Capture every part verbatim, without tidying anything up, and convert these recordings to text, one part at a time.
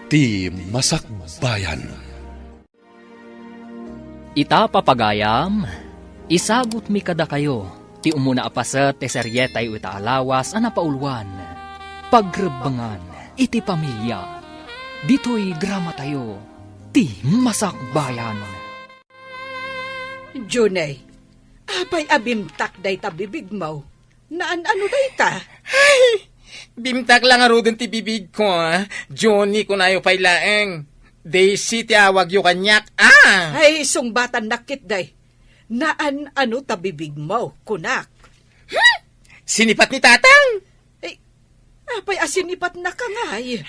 Ti Masakbayan. Ita, papagayam, isagutmi kadakayo ti umuna a paset ti serietayo ita a lawas a napauluan, Pagrebbengan iti Pamilia. Ditoy dramatayo, Ti Masakbayan. Junay, apay a bimtak dayta bibigmo? Naan-ano dayta? Ay, bimtak la ngaruden ti bibigko, ah. Johnny, kunayo pay laeng. Daisy ti awagyo kaniak, ah. Ay, sungbatannak ketdi. Naan-ano ta bibigmo, kunak. Hmm? Sinipat ni Tatang? Ay, apay a sinipatnaka ngay?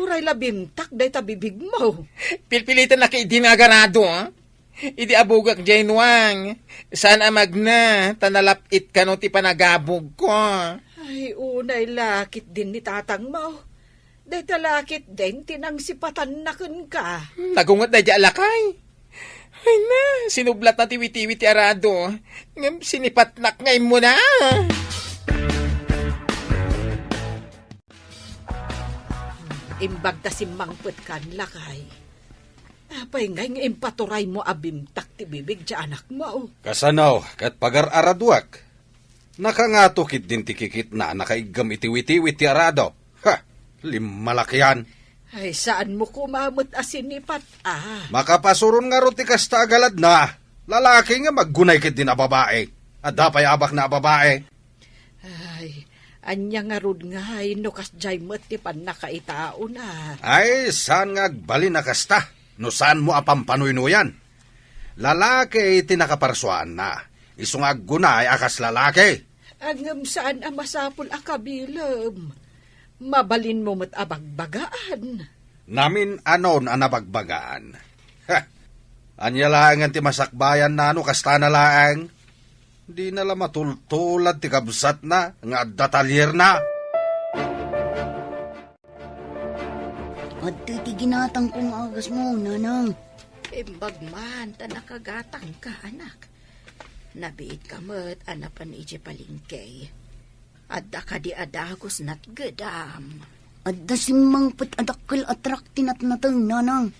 Uray la bimtak dayta bibigmo. Pilpilitennak idi nga agarado, ah. Idi abugak diay nuang, saan a magna, ta nalap-it kano ti panagabugko. Ay, unay la ketdin ni tatangmo. Dayta la ketdin ti nangsipatanna kenka. Nagunget daydiay a lakay. Ay na, sinublatna ti witiwit ti arado. Ngem sinipatnak nga immuna. Imbag ta simmangpetkan, lakay. Apay ngay nga impaturaymo a bimtak ti bibig ti anakmo? Kasano ket pagar-araduak? Nakangato ketdin ti kikitna a nakaiggem iti witiwit ti arado. Ha! Limmalakian! Ay, saanmo koma met a sinipat, ah. Makapasuron ngarud ti kasta a galadna. Lalaki nga maggunay ketdin a babai. Adda pay abakna a babai. Ay, ania ngarud ngay no kasdiay met ti pannakaitaona? Ay, saan nga agbalin a kasta no saanmo a pampanuynuyan. Lalaki ti nakaparsuaanna, isu nga aggunay a kas lalaki. Ngem saan a masapul a kabilem. Mabalinmo met a bagbagaan. Namin-anon a nabagbagaan. Ha! Ania laengen ti masakbayanna no kastana laeng? Dina la matultulad ti kabsatna nga adda talierna. Adtoy ti ginatangko nga agasmo, nanang. Imbag man ta nakagatangka, anak. Nabiitka met a napan idiay palengke. Adda kadi a dagus natgedam? Adda simmangpet a dakkel a truck ti natnateng, nanang.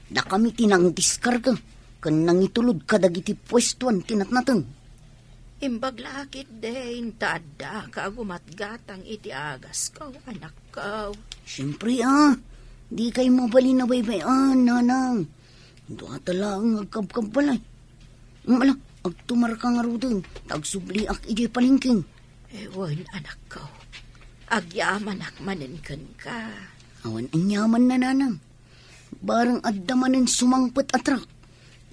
Dakami ti nangdiskarga ken nangitulod kadagiti puestoan ti natnateng. Imbag la ketdin ta addaka a gumatgatang iti agasko, anakko. Siempre, ah. Dikay mabalin a baybay-an, nanang. Duata laeng nga agkabkabbalay. Ala, agtumarka ngaruden, ta agsubliak idiay palengke. Wen, anakko. Agyamanak manen kenka. Awan aniamanna, nanang. Bareng adda manen sumangpet a truck.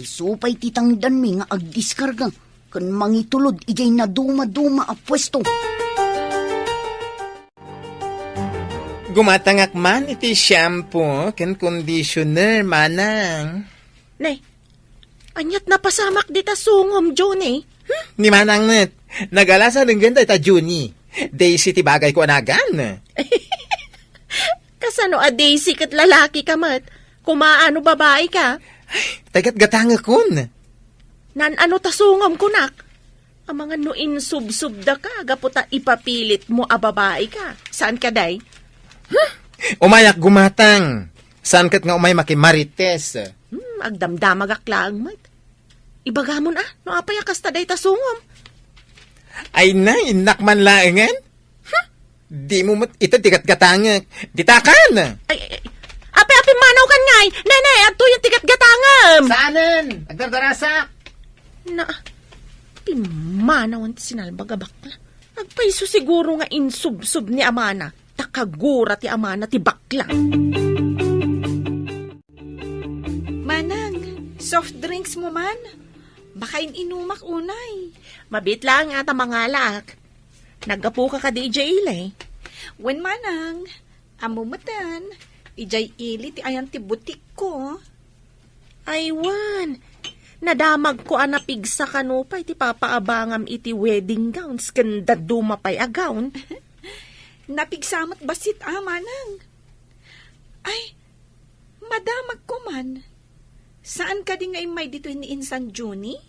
Isu pay ti tangdanmi nga agdiskarga ken mangitulod idiay nadumaduma a puesto. Gumatangak man iti shampoo ken conditioner, manang. Ne, ania't napasamak dita sungom, Johnny? Hmm? Ni manang met, nagalasan denggen dayta Johnny. Daisy ti bagayko a nagan. Kasano a Daisy ket lalaki ka met? Kumaano babae ka? Ay, tagatgatangekon. Naan-ano ta sungom kunak? Amangan no insubsubda ka, gapu ta ipapilit mo a babae ka. Saan ka, day? Hmm? Umayak gumatang. Saan ket nga umay makimarites? Hmm, agdamdamagak laeng met. Ibagamon a, no apay a kasta dayta sungom? Ay na, innak man laengen? Hmm? Di mo met ita ti gatgatangek. Ditakan! Ay, ay, ay. Apay, apay, manaw kan ngay! Nene, adtoyen ti gatgatangem! Saanen! Agdardarasak! Na, pimmanawan ti sinalbag a bakla. Agpayso siguro nga insubsob ni amana, ta kagura ti amana ti bakla. Manang, soft drinks mo man? Makain-inumak unay. Mabit lang ata mangalak. Naggapuka kadi idiay ili? Wen, manang. Ammo metten, idiay ili ti ayan ti butikko. Aywan, nadamagko a napigsa kano pay ti papaabangam iti wedding gowns ken dadduma pay a gown. Napigsa met bassit a, manang. Ay, madamagko man. Saan kadi nga immay ditoy ni insan Junie?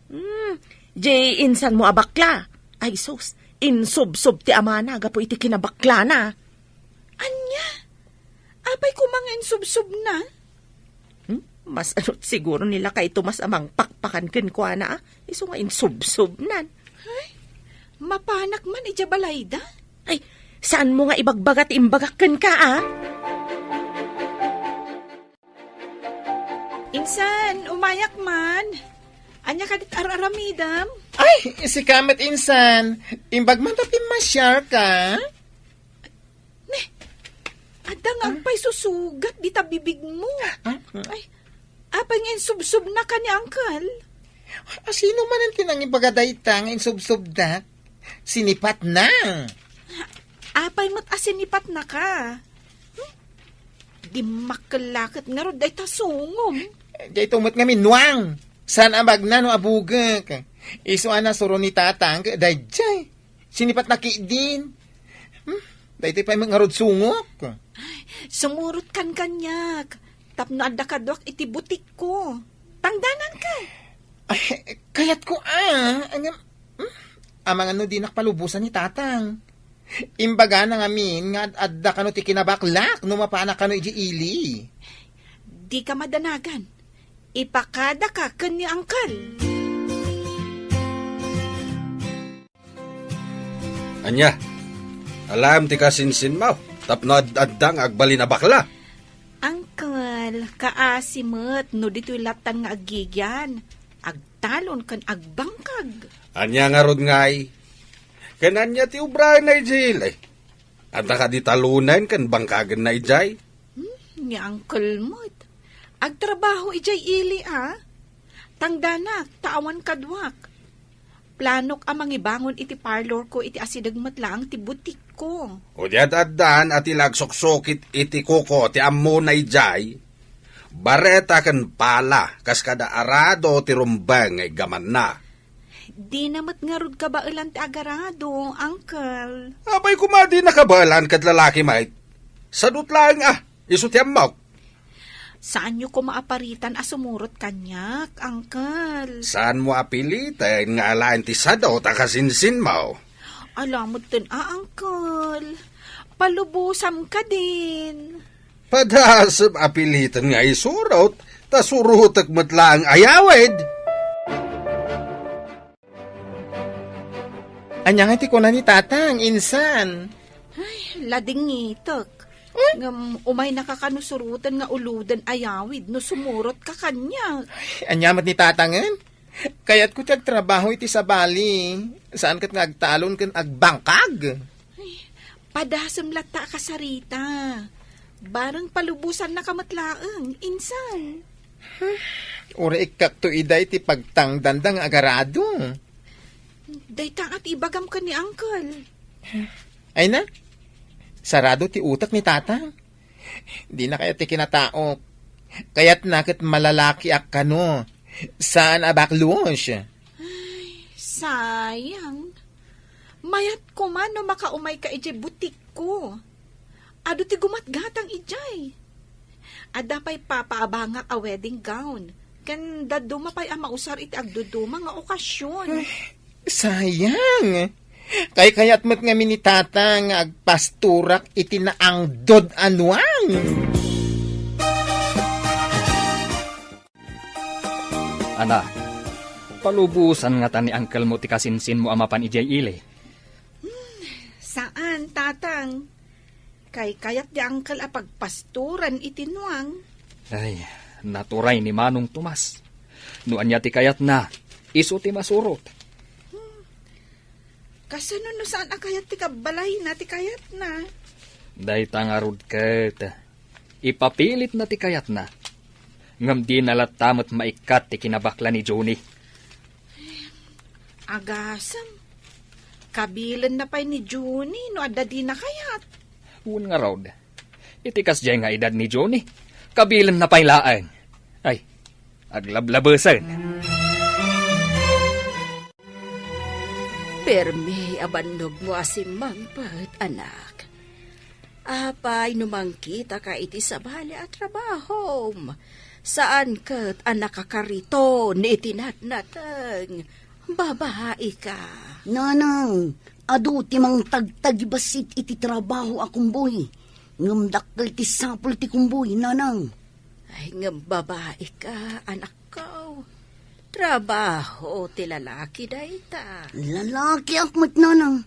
Hmm, di insan mo a bakla. Ay sus, insubsob ti amana gapu iti kinabaklana. Ania? A Insubsubna? Hmm? Mas anot siguro ni lakay Tomas a mangpakpakan kenkuana, a? Isu nga insubsubnan. Ay, mapanak man idiay balayda? Ay, saanmo nga ibagbaga ti imbagak kenka, a? Insan, umayak man. Ania kadit ar-aramidem? Ay, sika met, insan. Imbag man ta pimmasiarka? Ne, adda nga agpaysusugat dita bibigmo. Ah? Ay, apay nga insubsubnaka ni Uncle? A, sino manen ti nangibaga dayta nga insubsubdak? Sinipatna. Apay met a sinipatnaka? Hmm? Dimmakkel la ket ngarud dayta sungom. Dayto met ngamin, Nuang. Saan a magna no abugek? Isu a nasuro ni Tatang ket daydiay. Sinipatna ketdin. Hmm? Daytoy pay met ngarud sungok. Ay, sumurotkan kaniak. Tapno adda kaduak iti butikko. Tangdananka. Ay, kayatko, a. Ngem, hmm? Amangan no dinak palubosan ni Tatang. Imbagana ngamin nga ad-adda kano ti kinabaklak no mapanak kano idiay ili. Dika madanagan. Ipakadaka ken ni Uncle. Ania? Alaem ti kasinsinmo tapno ad-adda nga agbalin a bakla? Uncle, kaasi met no ditoy lattan nga aggigian, agtalon ken agbangkag. Ania ngarud ngay? Ken ania ti ubraenna idiay ili? Adda kadi talonen ken bangkagenna idiay? Hmm, ni Uncle met. Agtrabaho idiay ili, a? Tangdanak, ta awan kaduak. Planok a mangibangon iti parlorko iti asideg met laeng ti butikko. O di ad-addan a ti la agsuksukit iti kuko ti ammona idiay. Bareta ken pala, kas kada arado ti rumbeng nga iggamanna. Dina met ngarud kabaelan ti agarado, Uncle. Apay koma dina kabaelan ket lalaki met? Sadut laeng a, isu ti ammok. Saanyo koma a paritan a sumurot kaniak, Uncle. Saanmo a piliten nga alaen ti sadut a kasinsinmo? Ala metten a, Uncle. Palubosam kadin. Padasem a piliten nga isurot, ta surotek met laeng ayawid. Ania nga ti kuna ni Tatang, insan? Ay, ladingitek. Hmm? Ngem umaynaka kano suroten nga uloden ayawid no sumurotka kaniak. Ay, ania met ni Tatangen? Kayatko ti agtrabaho iti sabali. Saan ket nga agtalon ken agbangkag. Ay, padasem latta a kasarita. Bareng palubosannaka met laeng, insan. Uray ikkakto ida iti pagtangdanda nga agarado. Dayta ti ibagam ken ni Uncle. Ay na, sarado ti utek ni Tatang. Dina kayat ti kinataok. Kayatna ket malalakiak kano. Saan a baklos. Ay, sayang. Mayat koma no makaumayka idiay butikko. Adu ti gumatgatang idiay. Adda pay papaabangak a wedding gown. Ken dadduma pay a mausar iti agduduma nga okasion. Ay, sayang. Kaykayat met ngamin ni Tata nga agpastorak iti naangdod a nuang. Anak, palubosan ngata ni angkelmo ti kasinsinmo a mapan idiay ili? Hmm, saan, Tatang. Kaykayat ti angkel a pagpastoran iti nuang. Ay, naturay ni Manong Tomas. No ania ti kayatna, isu ti masurot. Hmm. Kasano no saan a kayat ti kabbalayna ti kayatna? Dayta ngarud ket, ipapilitna ti kayatna. Ngem dina latta met maikkat ti kinabakla ni Johnny. Agasem, kabilenna pay ni Johnny no adda dina kayat. Wen ngarud, iti kasdiay nga edad ni Johnny, kabilenna pay laeng. Ay, aglablabesen. Permi a bannogmo a simmangpet, anak. Apay no mangkitaka iti sabali a trabahom? Saan ket a nakakariton iti natnateng. Babaika. Nanang, adu ti mangtagtagibassit iti trabaho a kumboy. Ngem dakkel ti sapul ti kumbuy, nanang. Ay, ngem babai ka, anakko. Trabaho ti lalaki dayta. Lalakiak met, nanang.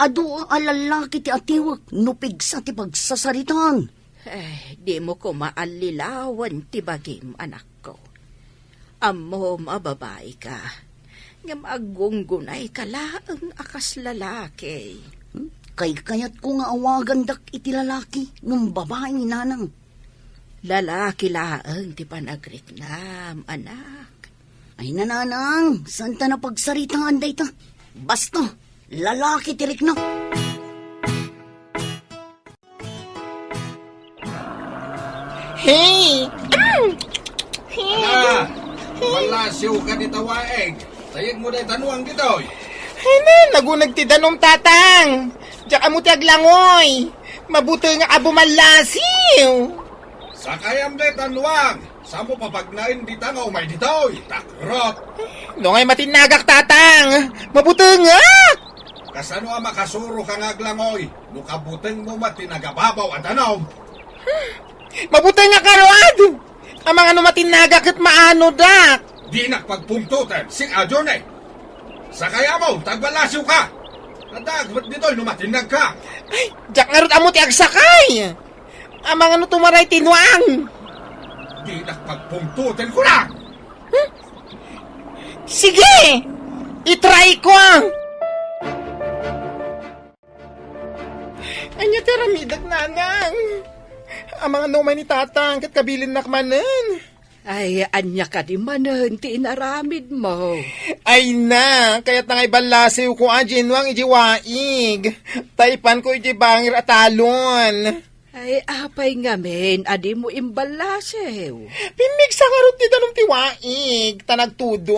Adu a lalaki ti atiwek no pigsa ti pagsasaritaan. Eh, dimo koma allilawen ti bagim, anakko. Ammom a babai ka, ngem aggunggunay ka laeng a kas lalaki. Hmm? Kaykayatko nga awagandak iti lalaki ngem babai, nanang. Lalaki laeng ti panagriknam, anak. Ay, nanang, saan ta napagsaritaan dayta? Basta, lalaki ti rikna. Hey! Hey! Ala, malasiw ka dita waig. Tayegmo dayta nuang ditoy. Ay na, naguneg ti danum, tatang. Diak ammo ti aglangoy. Mabutengak a bumallasiw. Sakayam dayta nuang. Saan mo papagnaen dita nga umay ditoy? Takrot. No ngay matinnagak, tatang. Mabutengak. Kasano a makasuro ka nga aglangoy no kabutengmo met ti nagababaw a danum? Mabutengak ngarud! Amangan no matinnagak ket maanodak. Dinak pagpungtoten, sika, Johnny. Sakayam, ta agballasiw ka. Addaak met ditoy no matinnag ka. Ay, diak ngarud ammo ti agsakay. Amangan no tumaray ti nuang. Dinak pagpungtoten, kuna. Hmm? Sige! I-try ko! Ania ti aramidek, nanang? Amangan no umay ni tatang, ket kabilinnak manen. Ay, ania kadi manen ti inaramidmo? Ay na, kayatna nga iballasiwko a diay nuang idiay waig. Ta ipanko idiay bangir a talon. Ay, apay ngamin a dimo imballasiw? Pimmigsa ngarud ti danum ti waig, ta nagtudo.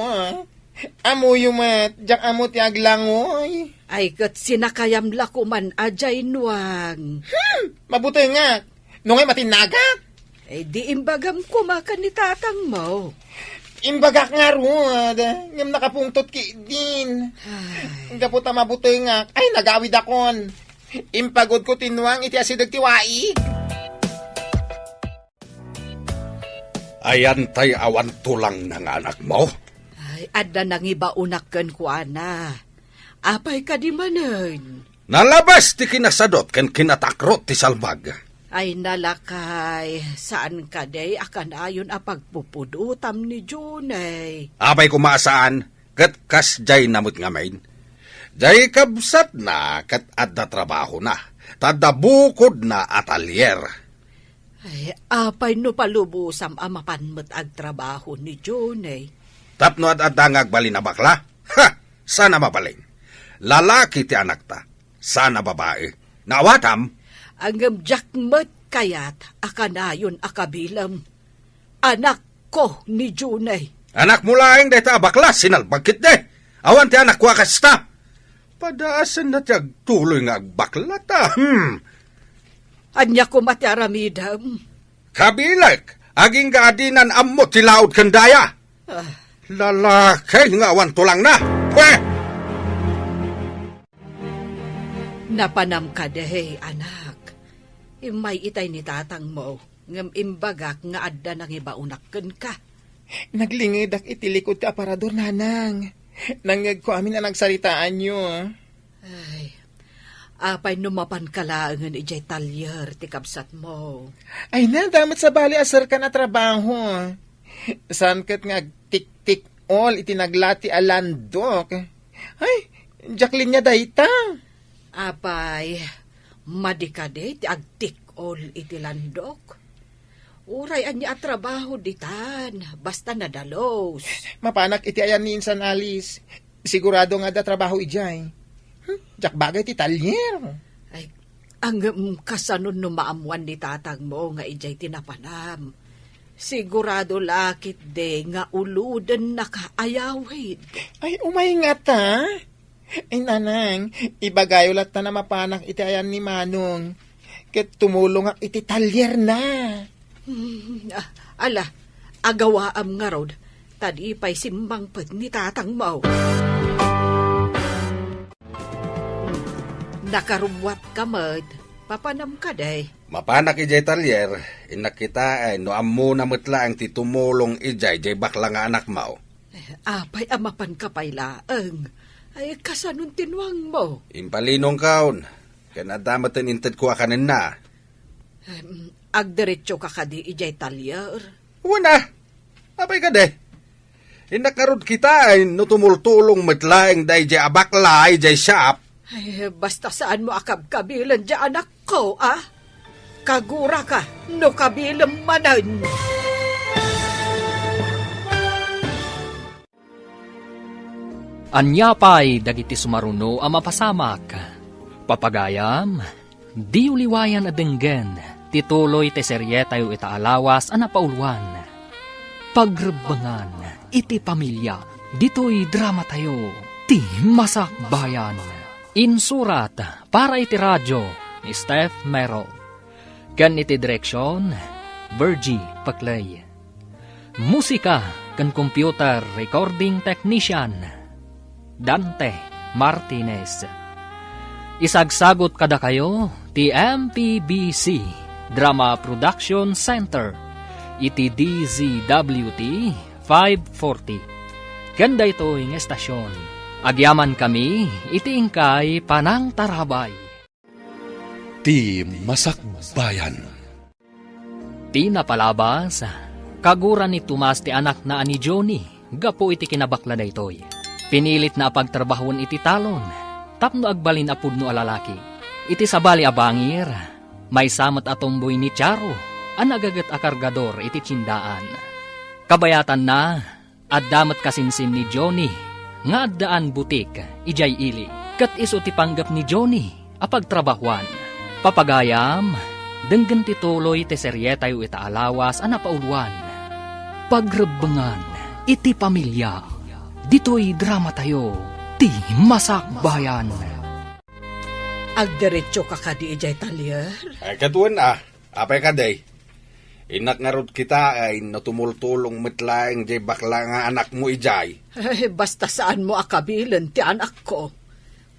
Ammoyo met, diak ammo ti aglangoy. Ay, ket sinakayam la koman a diay nuang. Hmm, mabutengak. No ngay matinnagak? Eh, di imbagam koma ken ni tatangmo. Imbagak ngarud, ngem nakapungtot ketdin. Ay. Gapu ta mabutengak, ay, nagawidakon. Impagudko ti nuang iti asideg ti waig. Ayan tay awan tulangna nga anakmo? Ay, adda nangibaonak kenkuana. Apay kadi manen? Nalabas ti kinasadot ken kinatakrot ti salbag. Ay, nalakay, saan kadi a kanayon a pagpupudotam ni Junay? Apay koma a saan, ket kasdiay na met ngamin. Diay kabsatna ket adda trabahona, ta adda bukodna a talyer. Ay, apay no palubosam a mapan met agtrabaho ni Johnny? Tapno ad-adda nga agbalin a bakla? Ha! Saan a mabalin. Lalaki ti anakta. Saan a babai. Naawatam? Ngem diak met kayat a kanayon a kabilem. Anakko ni Johnny. Anakmo laeng dayta a bakla, sinalbag ketdi. Awan ti anakko a kasta. Padaasenna ti agtuloy nga agbakla ta. Hmm. Ania koma ti aramidem? Kabilek, agingga a dinan ammo ti laud ken daya. Ah. Lalaki nga awan tulangna. Pwe! Napanam kadi, anak. Immay itay ni tatangmo, ngem imbagak nga adda nangibaonak kenka. Naglingedak iti likud ti aparador, nanang. Nangngegko amin a nagsaritaanyo. Ay, apay no mapanka laengen idiay talyer ti kabsatmo? Ay na, adda met sabali a serkan a trabaho. Saan ket nga agtiktik-ol iti naglati a landok. Ay, diak linia dayta. Apay, madi kadi ti agtik-ol iti landok? Uray ania a trabaho ditan, basta nadalus. Mapanak iti ayan ni Insan Alice. Sigurado nga adda trabaho idiay. Hmm, diak bagay ti talyer. Ay, ngem kasano no maammuan ni tatangmo nga idiay ti napanam? Sigurado la ketdi nga ulodennaka a yawid. Ay, umay ngata? Ay, nanang, ibagayo latta a mapanak iti ayan ni Manong. Ket tumulongak iti talyerna. Hmm, ah, ala, agawaam ngarud, ta di pay simmangpet ni tatangmo. Nakarubbuatka met, papanam kadi. Mapanak idiay talyer, innak kitaen no ammona met laeng ti tumulong idiay diay bakla nga anakmo. Eh, apay a mapanka pay laeng? Ay, kasanon ti nuangmo? Impalinongkon, ken adda met intedko a kanenna. Em, agdiretsoka kadi idiay talyer? Wen a, apay kadi? Innak ngarud kitaen no tumultulong met laeng daydiay a bakla idiay shop. Ay, basta saanmo a kabkabilen diay anakko, a? Kaguraka no kabilem manen. Ania pay dagiti sumaruno a mapasamak? Papagayam, diyo liwayan a denggen ti tuloy ti serietayo ita a lawas a napauluan. Pagrebbengan iti pamilia, ditoy dramatayo, Ti Masakbayan. Insurat para iti radio ni Steph Merrill. Ken iti direksion, Virgie Paclay. Musika ken computer recording technician, Dante Martinez. Isagsagut kadakayo ti M P B C Drama Production Center iti D Z W T five forty. Ken daytoy nga estasion, agyamankami iti inkay panangtarabay. Ti Masakbayan. Ti napalabas, kagura ni Tomas ti anakna a ni Johnny gapu iti kinabakla daytoy. Pinilitna a pagtrabahoen iti talon tapno agbalin a pudno a lalaki. Iti sabali a bangir, maysa met a tomboy ni Charo a nagaget a kargador iti tiendaan. Kabayatanna, adda met kasinsin ni Johnny nga addaan butik idiay ili, ket isu ti panggep ni Johnny a pagtrabahoan. Papagayam, denggen ti tuloy ti serietayo ita a lawas a napauluan. Pagrebbengan iti pamilia. Ditoy dramatayo, Ti Masakbayan. Agdiretsoka kadi idiay talyer? Ay, ket wen a. Apay kadi? Innak ngarud kitaen no tumultulong met laeng diay bakla nga anakmo idiay. Ay, basta saanmo a kabilen ti anakko.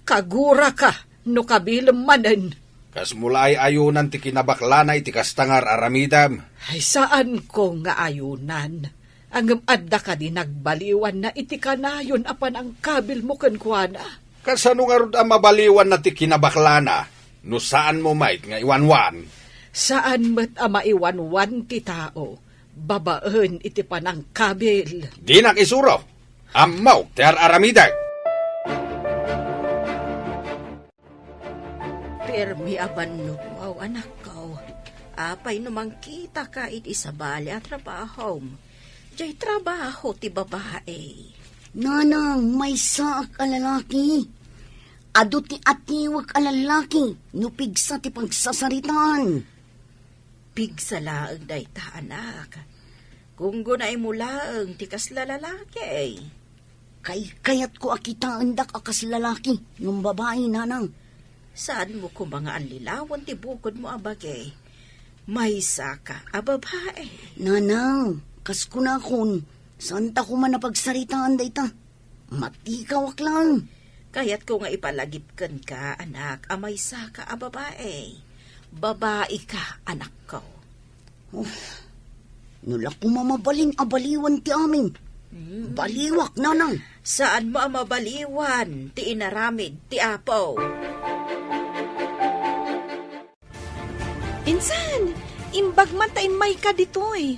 Kaguraka no kabilem manen. Kasmo la ay ayunan ti kinabaklana iti kasta nga ar-aramidem? Ay, saanko nga ayunan. Ngem adda kadi nagbaliwanna iti kanayon a panangkabilmo kenkuana? Kasano ngarud a mabaliwanna ti kinabaklana no saanmo met nga iwanwan? Saan met a maiwanwan ti tao babaen iti panangkabil. Dinak isuro. Ammok ti ar-aramidek. Permi a bannogmo, anakko. Apay no mangkitaka iti sabali a trabahom? Diay trabaho ti babae. Nanang, maysaak a lalaki. Adu ti atiwek a lalaki no pigsa ti pagsasaritaan. Pigsa laeng dayta, anak. Gunggunaymo laeng ti kasla lalaki. Kaykayatko a kitaendak a kas lalaki ngem babai, nanang. Saanmo koma nga allilawen ti bukodmo a bagi. Maysaka a babai. Nanang, kas kunakon, saanta koma a pagsaritaan dayta. Matikawak laeng. Kayatko nga ipalagip kenka, anak, a maysaka a babai. Babaika, anakko. Oh, no la koma mabalin a baliwan ti amin. Hmm. Baliwak, nanang. Saanmo a mabaliwan ti inaramid ti Apo? Insan, imbag man ta immayka ditoy.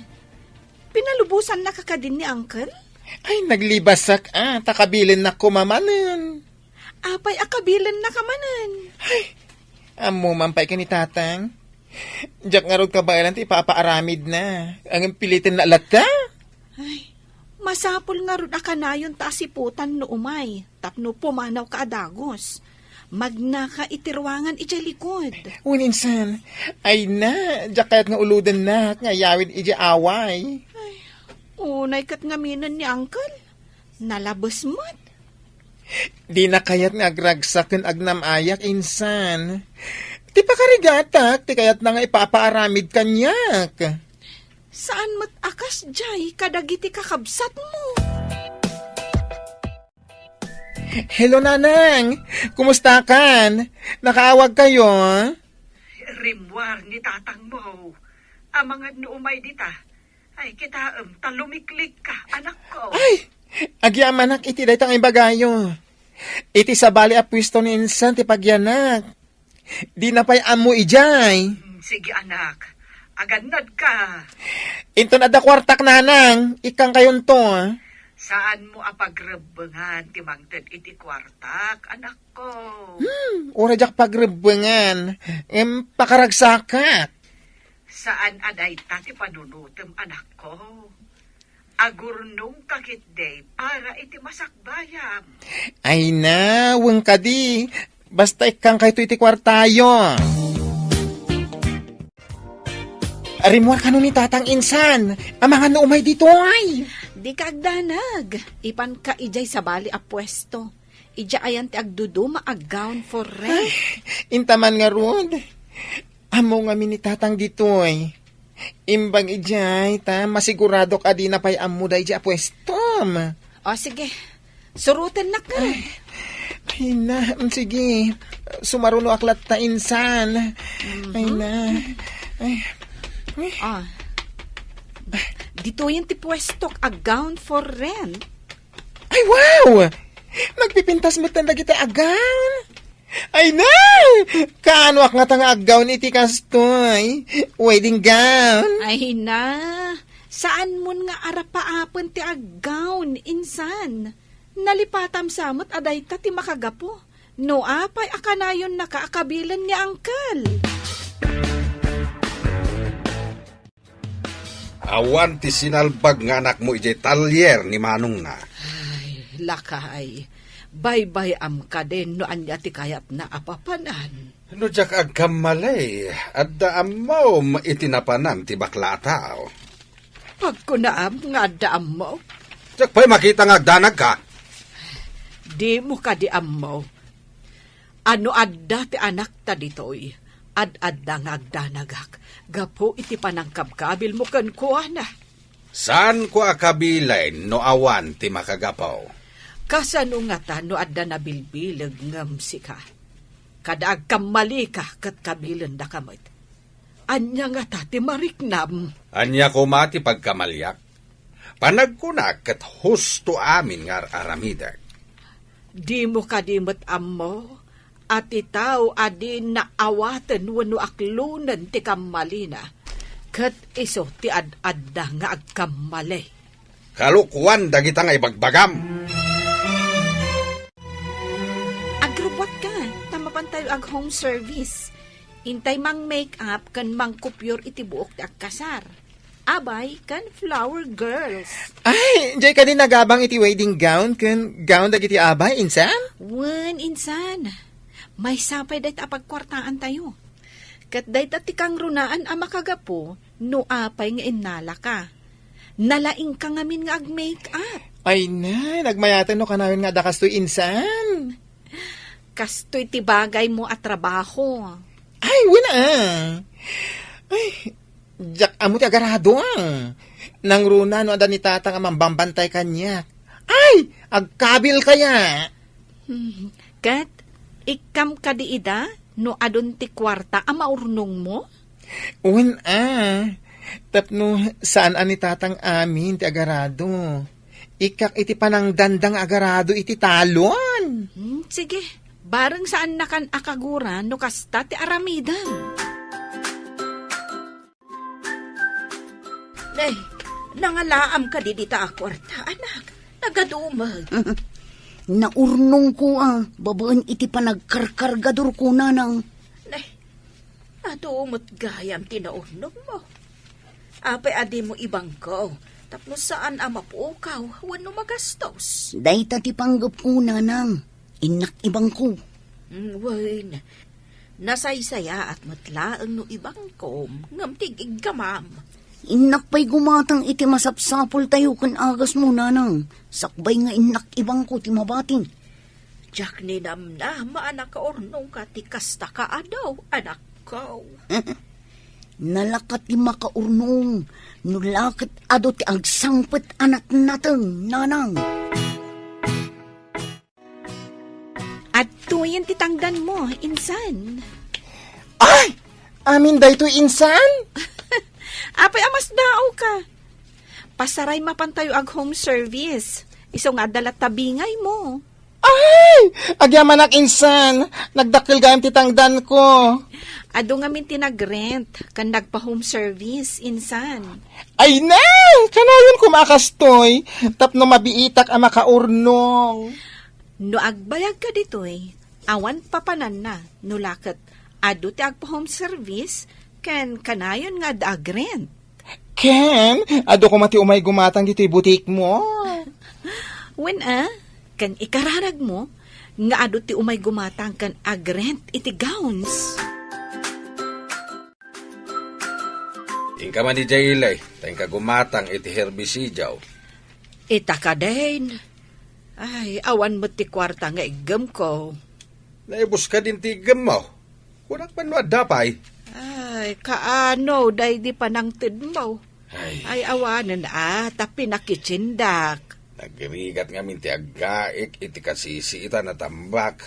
Pinalubosannaka kadin ni Uncle? Ay, naglibasak a, ta kabilennak koma manen. Apay a kabilennaka manen? Ay, ammo man pay ken ni Tatang. Diak ngarud kabaelan ti ipapaaramidna. Ngem pilitenna latta. Ay, masapul ngarud a kanayon ta asiputan no umay, tapno pumanawka a dagus. Magnaka iti ruangan idiay likod. Wen insan, ay na, diak kayat nga ulodennak nga ayawid idiay away. Ay, unay ket ngaminen ni Uncle. Nalabes met. Dina kayat nga agragsak ken agnam-ayak, insan. Ti pakarigatak, ti kayatna nga ipapaaramid kaniak. Saan met a kasdiay kadagiti kakabsatmo? Hello, Nanang! Kumustakan? Nakaawagkayo? Rimmuar ni tatangmo. Amangan no umay dita. Ay, kitaem, ta lumiklikka, anakko. Ay! Agyamanak iti dayta nga ibagayo. Iti sabali a puesto ni insan ti pagyanak. Dina pay ammo idiay. Mm, sige, anak. Agannadka. Inton adda kuartak, nanang, ikkangkayonto. Saanmo a pagrebbengan ti mangted iti kuartak, anakko. Hmm, uray diak pagrebbengan. Em, pakaragsakak. Saan a dayta ti panunotem, anakko. Agurnongka ketdi para iti masakbayam. Ay na, wen kadi. Basta ikkangkayto iti kuartayo. Rimmuar kano ni tatang insan. Amangan no umay ditoy. Dika agdanag. Ipanka idiay sabali a puesto. Idiay ayan ti agduduma a gown for rent. Ay, intaman ngarud. Ammo ngamin ni tatang ditoy. Imbag idiay, ta masiguradok a dina pay ammo daydiay a puestom. O, sige. Surotennaka. Ay, ay na, mm, sige. Sumarunoak latta insan. Mhm. Ay na. Ay. Ah. Ditoyen ti puestok a gown for rent. Ay, wow! Nagpipintas metten dagiti a gown. Ay na! Kaanoak ngata nga aggown iti kastoy? Wedding gown? Ay na! Saanmon nga arapaapen ti aggown, insan. Nalipatam sa met a dayta ti makagapu. No apay a kanayonnaka a kabilen ni Uncle? Awan ti sinalbag nga anakmo idiay talyer ni manongna. Ay, lakay, baybay-am kadin no ania ti kayatna a papanan. No diak agkamali, adda ammom iti napanan ti bakla a tao. Pagkunaam nga adda ammok? Diak pay makita nga agdanagka. Dimo kadi ammo? A no adda ti anakta ditoy, ad-adda nga agdanagak gapu iti panangkabkabilmo kenkuana. Saanko a kabilen no awan ti makagapu. Kasano ngata no adda nabilbileg ngem sika? Kada agkammalika ket kabilendaka met. Ania ngata ti mariknam? Ania koma ti pagkamaliak? Panagkunak ket husto amin nga ar-aramidek. Dimo kadi met ammo a ti tao a di naawaten wenno aklonen ti kammalina, ket isu ti ad-adda nga agkammali? Kalokuan dagita nga ibagbagam. Agrubbuatka, ta mapantayo ag-home service. Intay mang-make-up ken mangkupyor iti buok ti agkasar. Abay ken flower girls. Ay, diay kadi nagabang iti wedding gown ken gown dagiti abay, insan? Wen, insan. Maysa pay dayta a pagkuartaantayo. Ket dayta ti kangrunaan a makagapu no apay nga innalaka. Nalaingka ngamin nga ag-make-up. Ay na, nagmayaten no kanayon nga adda kastoy, insan. Kastoy ti bagaymo a trabaho. Ay, wen a. Ay, diak ammo ti agarado, a. Nangruna no adda ni tatang a mambambantay kaniak. Ay, agkabil kaya? Hmm, ket ikkam kadi ida no adun ti kuarta a maurnongmo? Wen a, tapno saan a ni tatang amin ti agarado. Ikkak iti panangdanda nga agarado iti talon. Hmm, sige, bareng saannakan a kagura no kasta ti aramidem. Nay, nangalaam kadi dita a kuarta, anak? Nagadumek. Naurnongko a, babaen iti panagkarkargadorko, nanang. Nay, adu met gayam ti naurnongmo. Apay a dimo ibangko tapno saan a mapukaw wenno magastos? Dayta ti panggepko, nanang. Innak ibangko. Mm, wen, nasaysayaat met laeng no ibangkom ngem ti iggamam. Innak pay gumatang iti masapsapultayo ken agasmo, nanang, sakbay nga innak ibangko ti mabati. Diak ninamnama a nakaurnongka ti kasta ka adu, anakko. Nalaka ti makaurnong no la ket adu ti agsangpet a natnateng, nanang. Adtoyen ti tangdanmo, insan. Ay! Amin daytoy insan? Apay a masdaawka? Pasaray mapantayo ag home service. Isu nga adda latta bingaymo. Ay! Agyamanak insan! Nagdakkel gayam ti tangdanko. Adu ngamin ti nagrent, ken nagpa-home service, insan. Ay na! Kanayon koma a kastoy, tapno mabiitak a makaurnong. No agbayagka ditoy, awan papananna, no la ket adu ti agpa-home service, ken kanayon nga adda agrent. Ken, adu koma ti umay gumatang ditoy butikmo. Wen a, ken ikararagmo nga adu ti umay gumatang ken agrent iti gowns. Inka man idiay ili, ta inka gumatang iti herbisidiaw. Ita kadin. Ay, awan met ti kuarta nga iggemko. Naibuska din ti iggemmo. Kunak man no adda pay. Ay, kaano, daydi panangtedmo? Ay. Ay, awanen a, ta pinakitsindak. Nagrigat ngamin ti aggaek iti kasisiitan a tambak.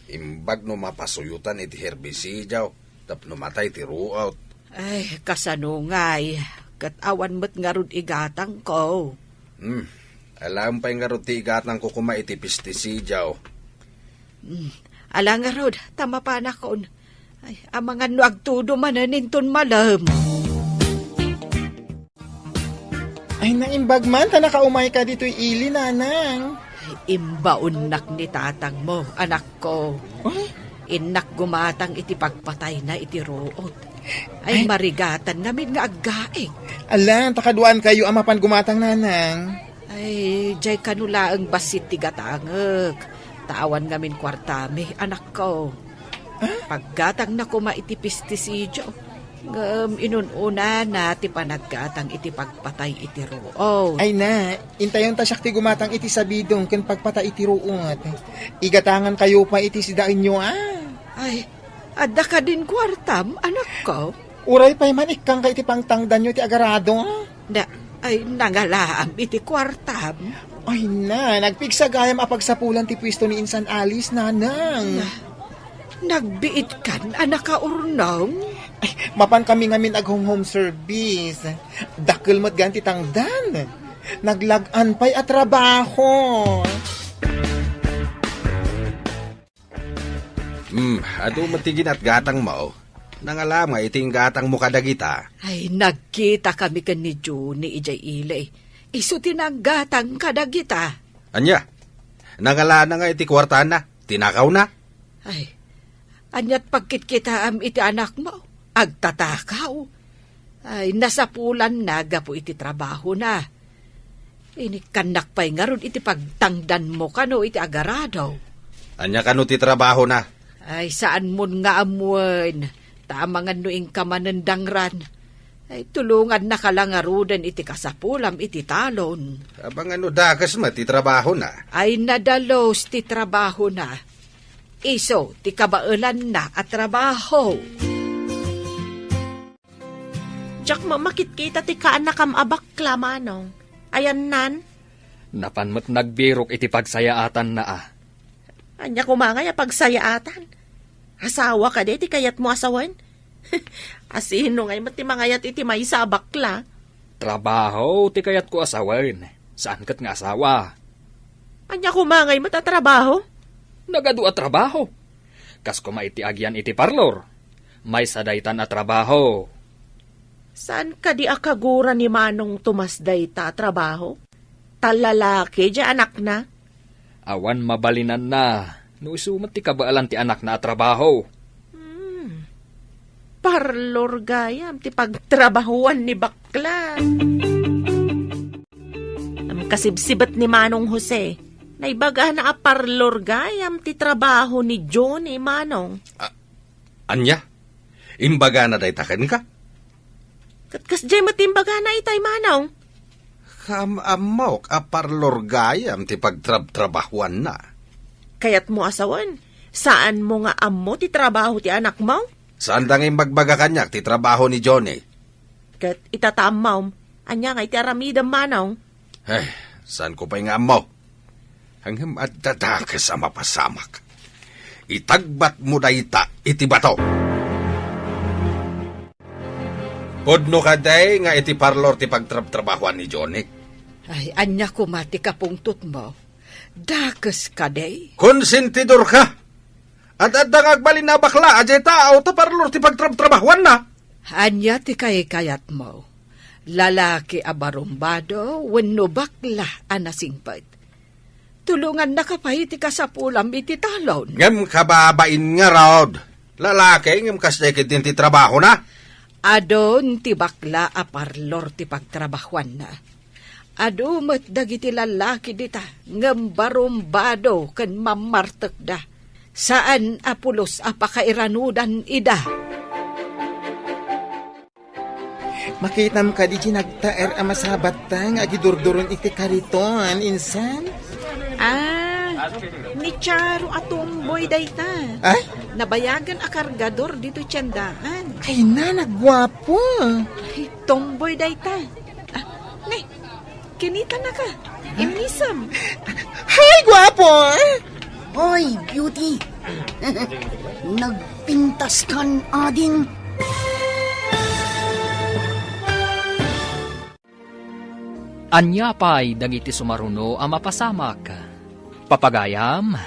Imbag no mapasuyotan iti herbisidiaw tapno matay ti ruot. Ay, kasano ngay, ket awan met ngarud igatangko. Hmm, alaem pay ngarud ti igatangko koma iti pestisidiaw. Hmm, ala ngarud, ta mapanakon. Ay, amangan no agtudo manen inton malem. Ay, naimbag man ta nakaumayka ditoy ili, nanang. Imbaonnak ni tatangmo, anakko. Ay? Innak gumatang iti pagpatayna iti ruot. Ay, ay, marigatan ngamin nga aggaek. Ala, ta kaduaankayo a mapan gumatang, nanang. Ay, diay kano laeng bassit ti gatangek. Ta awan ngamin kuartami, anakko. Ah? Paggatangna koma iti pestisidio. Ngem inun-unana ti panaggatang iti pagpatay iti ruot. Ay na, intayon ta siak ti gumatang iti sabidong ken pagpatay iti ruot. Igatangankayo pay iti sidaenyo, a. Ay, adda kadin kuartam, anakko? Uray pay man ikkangka iti pangtangdanyo ti agarado, a. Na, ay, nangalaam iti kuartam. Ay na, nagpigsa gayam a pagsapulan ti puesto ni Insan Alice, nanang. Na, nagbiitkan a nakaurnong? Ay, mapan kami ngamin ag-home-home service. Dakkel met gayam ti tangdan. Naglag-an pay a trabaho. Hmm, adu met ti ginatgatangmo. Nangalam nga iti inggatangmo kadagita. Ay, nagkita kami ken ni Juni idiay ili. Isu ti nanggatang kadagita. Ania? Nangalana nga iti kuartana, tinakawna? Ay, aniat pagkitkitaam iti anakmo? Agtatakaw. Ay, nasapulanna gapu iti trabahona. Inikkannak pay ngarud iti pagtangdanmo kano iti agarado. Ania kano ti trabahona? Ay, saanmon nga ammoen. Ta amangan no inka manen dangran. Ay, tulongannaka la ngaruden iti kasapulam iti talon. Amangan no dakes met ti trabahona. Ay, nadalus ti trabahona. Isu ti kabaelanna a trabaho. Diak met makitkita ti kaannakam a bakla, Manong. Ayannan? Napan met nagbirok iti pagsayaatanna, a. Ania koma ngay a pagsayaatan? Asawa kadi ti kayatmo a sawen? Asino ngay met ti mangayat iti maysa a bakla? Trabaho ti kayatko a sawen, saan ket nga asawa. Ania koma ngay met a trabaho? Nagadu a trabaho. Kas koma iti agian iti parlor. Maysa daytan a trabaho. Saan kadi a kagura ni Manong Tomas dayta a trabaho? Ta lalaki diay anakna? Awan mabalinanna no isu met ti kabaelan ti anakna a trabaho. Hmm. Parlor gayam ti pagtrabahuan ni bakla. Am, kasibsibet ni Manong Jose. Naibagana a parlor gayam ti trabaho ni Johnny, Manong. A-, ania? Imbagana dayta kenka? Ket kasdiay met imbagana itay, Manong. Kaam-ammok a parlor gayam ti pagtrabtrabahuanna. Kayatmo a sawen, saanmo nga ammo ti trabaho ti anakmo? Saanda nga imbagbaga kaniak ti trabaho ni Johnny. Ket ita ta ammom, ania nga iti aramidem, Manong? Eh, saanko pay nga ammo. Ngem adda dakes a mapasamak. Itagbatmo dayta iti bato. Pudno kadi nga iti parlor ti pagtrabtrabahoan ni Johnny? Ay, ania koma ti kapungtotmo? Dakes kadi? Konsentidor ka! At adda nga agbalin a bakla a diay tao ta parlor ti pagtrabtrabahoanna. Ania ti kaykayatmo? Lalaki a barumbado wenno bakla a nasingpet? Tulongannaka pay ti kasapulam iti talon. Ngem kababain ngarud, lalaki ngem kasdiay ketdin ti trabahona. Adun ti bakla a parlor ti pagtrabahoanna. Adu met dagiti lallaki dita ngem barumbado ken mammartekda. Saan a pulos a pakairanudan ida. Makitam kadi ti nagtaer a masabatta nga agidurduron iti kariton, insan? Ah, ni Charo a tomboy dayta. Ay? Nabayagan a kargador ditoy tiendaan. Ay na, nagguapo. Ay, tomboy dayta. Ah, ne, kinitanaka. Immisem. Hay, guapo! Hoy, beauty! Nagpintas kan ading. Ania pay dagiti sumaruno a mapasamak? Papagayam,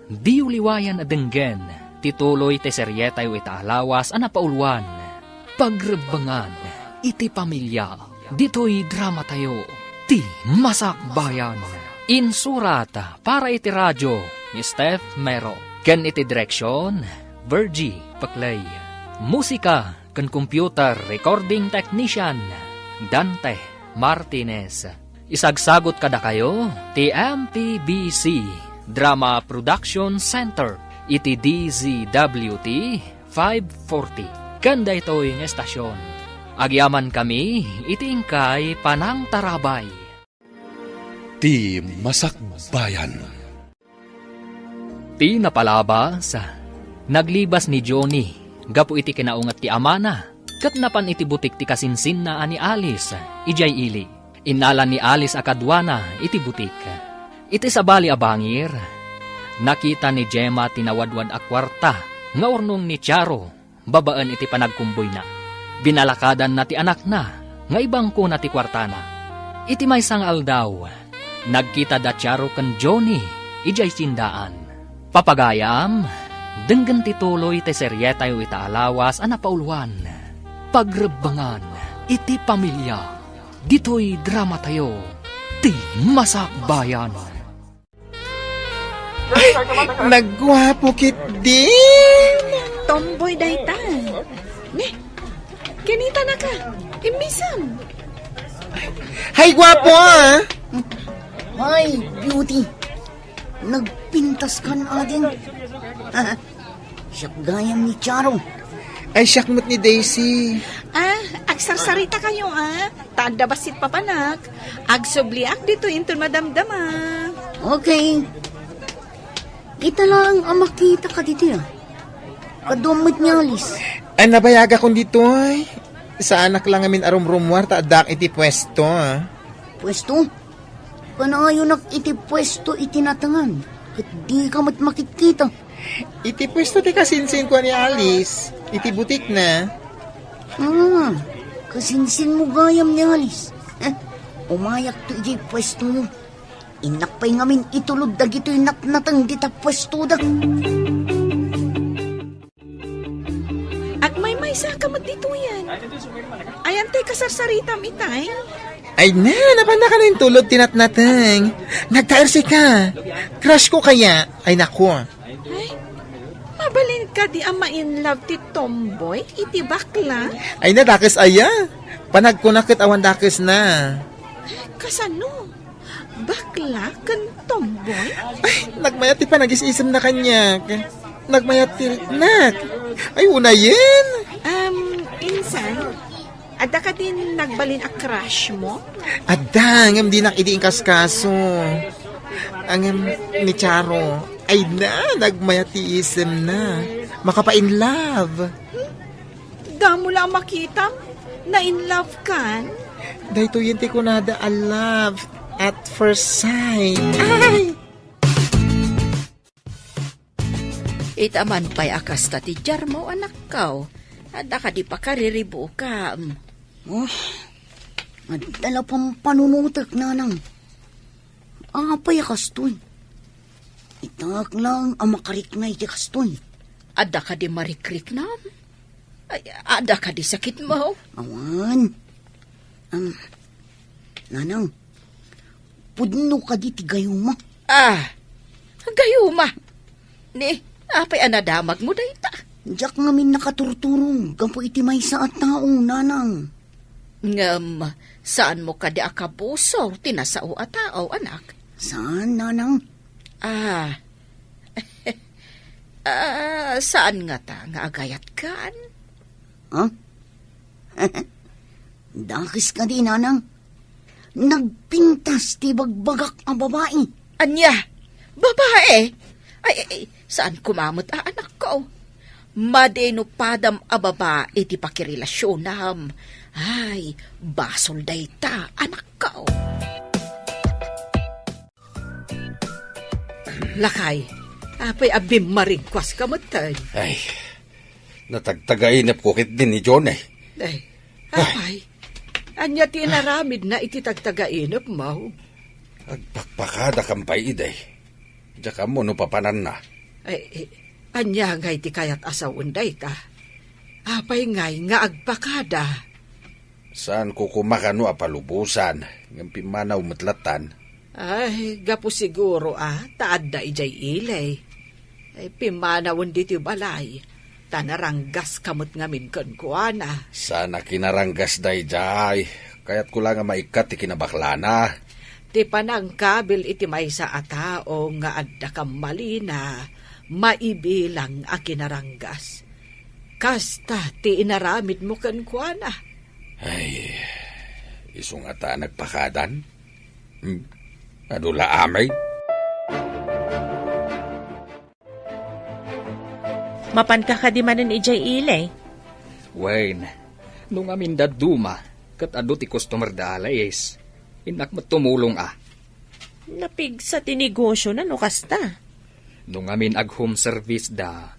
diyo liwayan a denggen ti tuloy ti serietayo ita a lawas a napauluan, Pagrebbengan iti Pamilia. Ditoy dramatayo, Ti Masakbayan. Insurat para iti radio ni Steph Mero, ken iti direksyon, Virgie Peclay. Musika ken computer recording technician, Dante Martinez. Isagsagot kadakayo ti M P B C Drama Production Center iti D Z W T five forty. Ken daytoy nga estasyon, agyamankami iti inkay panangtarabay. Ti Masakbayan. Ti napalabas, naglibas ni Johnny gapu iti kinaunget ti amana, ket napan iti butik ti kasinsinna a ni Alice idiay ili. Innala ni Alice a kaduana iti butik. Iti sabali a bangir, nakita ni Gemma ti nawadwad a kuarta nga urnong ni Charo babaen iti panagkumboyna. Binalakadanna ti anakna nga ibangkona ti kuartana. Iti maysa nga aldaw, nagkita da Charo ken Johnny idiay tiendaan. Papagayam, denggen ti tuloy ti serietayo ita a lawas a napauluan, Pagrebbengan iti Pamilia. Ditoy dramatayo, Ti Masakbayan. Ay, nagguapo ketdin. Tomboy dayta. Ne, kinitanaka. Immisem. Hay, guapo, ah. Hay, beauty. Nagpintas kan ading. Siak gayam ni Charo. Ay, siak met ni Daisy. Ah, agsarsarita kayo, ah. Ta adda bassit papanak. Agsubliak ditoy inton madamdama. Okay. Ita laeng a makita ka ditoy, ah. Kaduam met ni Alice. Ay, nabayagakon ditoy. Saanak la ngamin a rumrumuar ta addaak iti puesto, ah. Puesto? Kanayonak iti puesto iti natengan, ket dika met makitkita. Iti puesto ti kasinsinko a ni Alice, iti butikna. Ah, kasinsinmo gayam ni Alice. Eh, umayakto idiay puestoyo. Innak pay ngamin itulod dagitoy natnateng dita puestoda. Agmaymaysa ka met ditoyen. Ayan tay kasarsaritam itay? Ay na, napannaka no intulod ti natnateng. Nagtaersika. Crush ko kaya. Ay naku. Ay, mabalin kadi a ma-in love ti tomboy iti bakla? Ay na, dakes aya. Panagkuna ket awan dakesna. Kasano? Bakla ken tomboy? Ay, nagmayat ti panagis-isemna kaniak. Nagmayat ti riknak. Ay, unayen. Um, insan, adda kadin nagbalin a crush mo? Adda, ngem dinak idi inkaskaso. Ngem ni Charo, ay na, nagmayat ti isemna. Makapa-in love. Damo la a makitam, na-in love kan? Daytoyen ti kunada a love at first sight. Ay! Ita man pay a kasta ti diarmo, anakko. Adda kadi pakariribuam? Oh, adda la pampanunotek, nanang. Apay a kastoy? Itaak laeng a makarikna iti kastoy. Adda kadi marikriknam? Ay, adda kadi sakitmo? Awan. Am, nanang, pudno kadi ti gayuma? Ah, gayuma? Ni, apay a nadamagmo dayta? Diak ngamin nakaturturong gapu iti maysa a tao, nanang. Ngem, saanmo kadi a kabusor ti nasao a tao, anak? Saan, nanang? Ah. Ah, saan ngata nga agayatkan? Ha? Dakes kadi, nanang. Nagpintas ti bagbagak a babai. Ania? Babai? Ay, ay, ay, saan koma met a anakko? Madi no padam a babai ti pakirelasionam. Ay, basol dayta, anakko. Lakay, apay a bimmaringkuaska metten? Ay, natagtagainepko ketdi ni Johnny. Ay, apay, ania ti inaramidna iti tagtagainepmo? Agpakpakadakan pay idi. Diak ammo no papananna. Ay, eh, ania ngay ti kayat a sawen dayta? Apay ngay nga agpakada? Saanko koma kano a palubosan, ngem pimmanaw met lattan. Ay, gapu siguro a, ta adda idiay ili. Ay, pimmanawen ditoy balay, ta naranggaska met ngamin kenkuana. Saan a kinaranggas daydiay. Kayatko la nga maikkat ti kinabaklana. Ti panangkabil iti maysa a tao nga adda kammalina, maibilang a kinaranggas. Kasta ti inaramidmo kenkuana. Ay, isu ngata a nagpakadan? Hmm? Adu la amay? Mapanka kadi manen idiay ili? Wen, no ngamin dadduma, ket adu ti customer da alis. Innak met tumulong a. Napigsa ti negosyo na no kasta. No ngamin ag-home service da,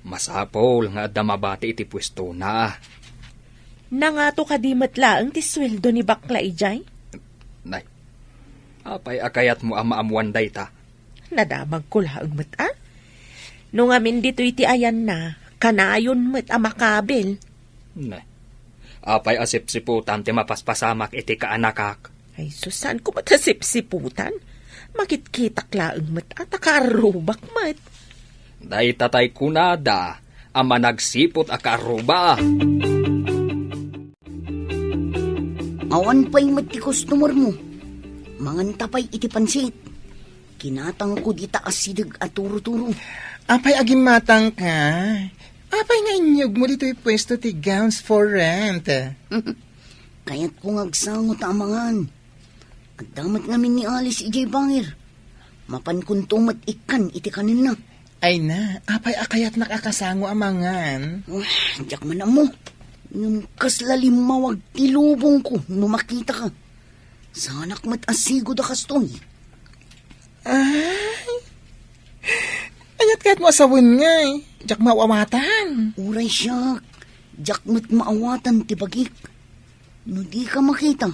masapul nga adda mabati iti puesto na. Nangato kadi met laeng ti sueldo ni bakla idiay? Nay, apay a kayatmo a maammuan dayta? Nadamagko laeng met a. No ngamin ditoy ti ayanna, kanayon met a makabil. Ne. Apay a sipsiputan ti mapaspasamak iti kaanakak? Ay, sus, saanko met a sipsiputan? Makitkitak laeng met a ta kaarrubak met. Dayta tay kunada a managsiput a kaarruba. Awan pay met ti customer mo. Manganta pay iti pansit. Kinatangko dita asideg a turuturo. Apay a gimmatangka? Apay nga inyugmo ditoy puesto ti gowns for rent? Kayatko nga agsango ta amangan. Adda met ngamin ni Alice idiay bangir. Mapankonto met ikkan iti kanenna. Ay na, apay a kayatnak a kasango amangan? Ah, diak man ammo. Ngem kasla limmawag ti lubongko no makitaka. Saanak met a sigud a kastoy. Ay, aniat kayatmo a sawen ngay? Diak maawatan. Uray siak, diak met maawatan ti bagik. No dika makita,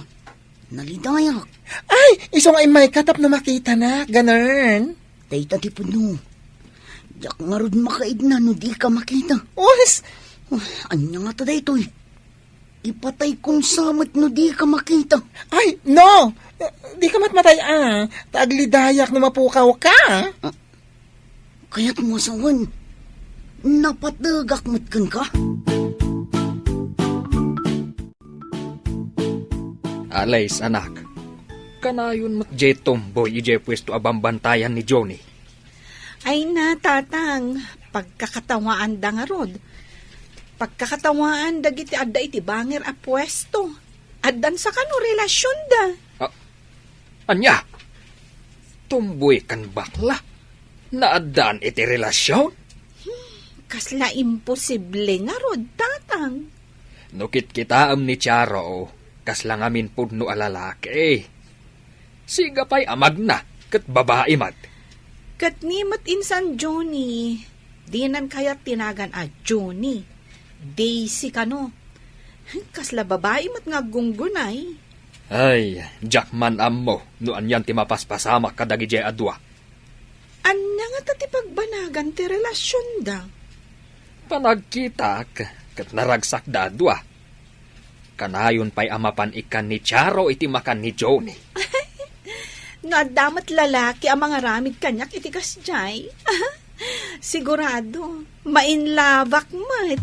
nalidayak. Ay, isu nga immayka tapno makitanak, ganern. Dayta ti pudno. Diak ngarud makaidna no dika makita. Uwes! Ah, ania ngata daytoy? Ipatayko sa met no dika makita. Ay, no! Dika met matay a. Ta aglidayak no mapukawka. Ah, kayatmo a sawen, napategak met kenka? Alice, anak. Kanayon met diay tumboy idiay puesto a bambantayan ni Johnny. Ay na, Tatang, pagkakatawaanda ngarud. Pagkakatawaan dagiti adda iti bangir a puesto. Addan sa kano relasionda. Ah, ania? Tumboy ken bakla? Naaddaan iti relasion? Hmm, kasla imposible ngarud, Tatang. No kitkitaem ni Charo, kasla ngamin pudno a lalaki. Siga pay a magna, ket babai met. Ket ni met insan Johnny, dinan kayat ti nagan a Johnny. Daisy kano. Kasla babai met nga aggunggunay. Ay, diak man ammo no anian ti mapaspasamak kadagidiay a dua. Ania ngata ti pagbanagan ti relasionda? Panagkitak, ket naragsakda a dua. Kanayon pay a mapan ikkan ni Charo iti makan ni Johnny. No adda met lalaki a mangaramid kaniak iti kasdiay, sigurado, mainlabak met.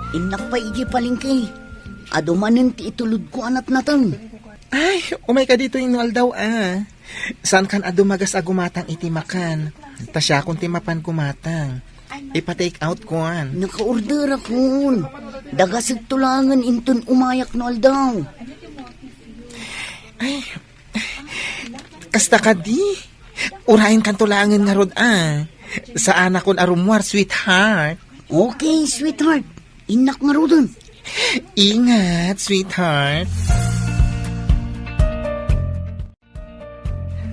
Innak pay idiay palengke. Adu manen ti itulodko a natnateng. Ay, umayka ditoy no aldaw, a. Saankan a dumagas a gumatang iti makan. Ta siakon ti mapan gumatang. Ipa-take out kuan. Nakaorderakon. Dagasek to laengen inton umayak no aldaw. Ay, kasta kadi. Urayenkanto laengen ngarud, a. Saanakon a rummuar, sweetheart. Okay, sweetheart. Innak ngaruden. Ingat, sweetheart.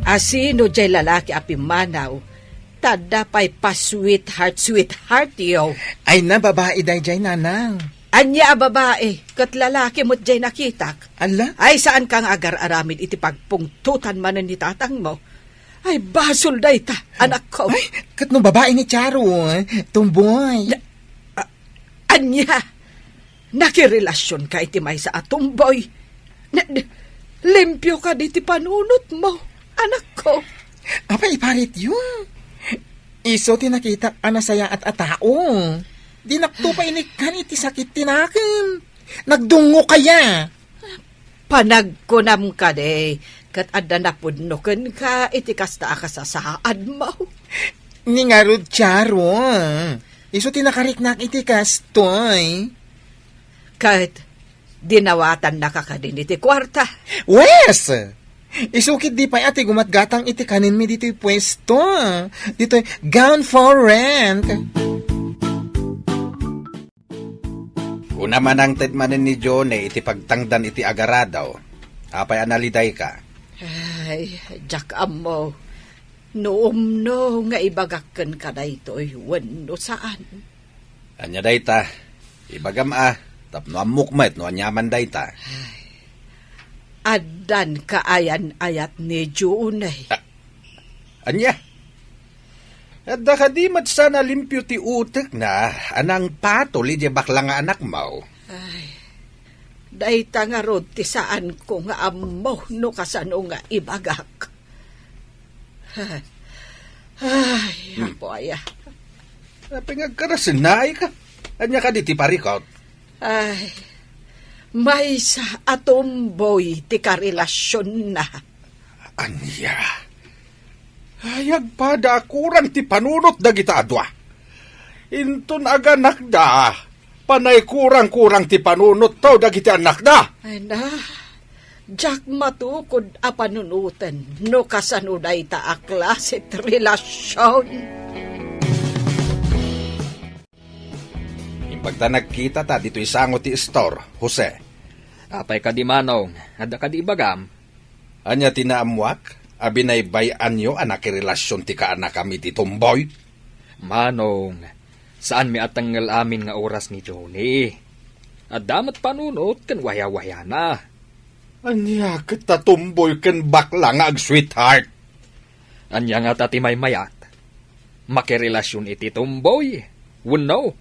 A sino jay lalaki a pimmanaw? Ta adda pay pa-sweetheart, sweetheart yo. Ay na, babai dayjay, nanang. Ania a babai? Ket lalaki met jay nakitak. Ala? Ay, saanka nga agar-aramid iti pagpungtotan manen ni tatangmo. Ay, basol dayta, anakko. Ay, ket no babai ni Charo, tomboy. Na, a-, ania? Nakirelasionka iti maysa a tomboy? Na, limpio kadi ti panunotmo, anakko. Apay iparityo? Isu ti nakitak a nasayaat a tao. Dinakto pay inikkan iti sakit ti nakem. Nagdungngok aya. Panagkunam kadi, ket adda napudno kenka iti kasta a kasasaadmo. Ni ngarud, Charo, isu ti nakariknak iti kastoy. Ket dinawatannaka kadin iti kuarta? Wes! Isu ketdi pay a ti gumatgatang iti kanenmi ditoy puesto. Ditoy gown for rent. Kuna manangted manen ni Johnny iti pagtangdan iti agaradaw. Apay a nalidayka? Ay, diak ammo no umno nga ibagak kenka daytoy wenno saan. Ania dayta? Ibagam a, tapno ammok met no aniaman dayta. Ay, addan kaayan-ayat ni Johnny. A-, ania? Adda kadi met saan a limpio ti utekna a nangpatol idiay bakla nga anakmo? Ay, dayta ngarud ti saanko nga ammo no kasano nga ibagak. Ay, Hmm. Apo aya. Apay nga agkarasennaayka? Ania kadi ti parikot? Ay, maysa a tomboy ti karelasionna. Ania? Ay, agpada a kurang ti panunot dagita a dua. Inton aganakda, panay kurang-kurang ti panunotto dagiti annakda. Ay na, diak matukod a panunoten no kasano dayta a klase ti relasion. Imbag ta nagkitata ditoy sango ti istor, Jose. Apay kadi, Manong? Adda kadi ibagam? Ania ti naammuak a binaybay-anyo a nakirelasion ti kaanakam iti tomboy? Manong, saanmi a tengngel amin nga oras ni Johnny. Adda met panunot ken wayawayana. Ania ket ta tomboy ken bakla nga ag-sweetheart? Ania ngata ti maymayat? Makirelasion iti tomboy wenno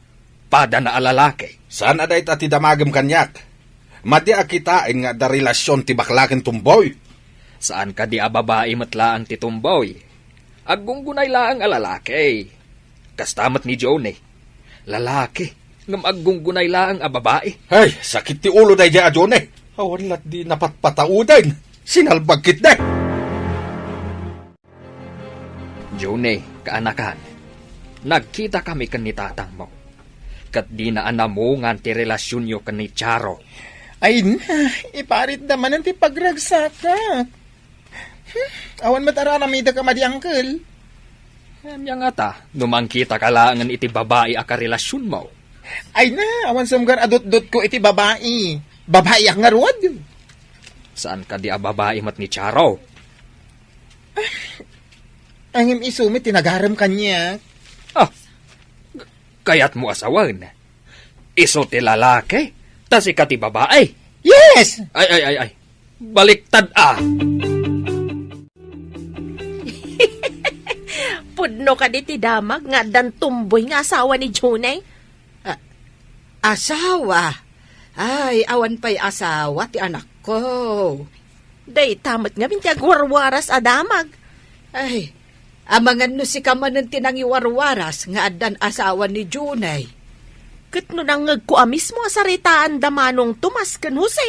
padana a lalaki? Saan a dayta ti damagem kaniak. Madi a kitaen nga adda relasion ti bakla ken tomboy. Saan kadi a babai met laeng ti tomboy? Aggunggunay laeng a lalaki. Kasta met ni Johnny. Lalaki, ngem aggunggunay laeng a babai. Ay, sakit ti ulo daydiay a Johnny. Awan lat di napatpatauden. Sinalbag ketdi. Johnny, kaanakan, nagkitakami ken ni tatangmo. Ket dina a namungan ti relasionyo ken ni Charo. Ay na, iparitda manen ti pagragsakak. Hmm, awan met araramidek a madi, uncle. Ania ngata, no mangkitaka laengen iti babai a karelasionmo? Ay na, awan sumgar a dutdotko iti babai. Babaiak ngarud. Saan kadi a babai met ni Charo? Ngem isu met ti nagarem kaniak. Ah, Kayatmo a sawen? Isu ti lalaki, ta sika ti babai. Yes! Ay, ay, ay, ay. Baliktad a. Pudno kadi ti damag nga addan tumboy nga asawa ni Junay? Ah, asawa? Ay, awan pay asawa ti anakko. Dayta met ngamin ti agwarwaras a damag. Ay, amangan no sika manen ti nangiwarwaras nga addan asawa ni Junay. Ket no nangngegko a mismo a saritaanda Manong Tomas ken Jose.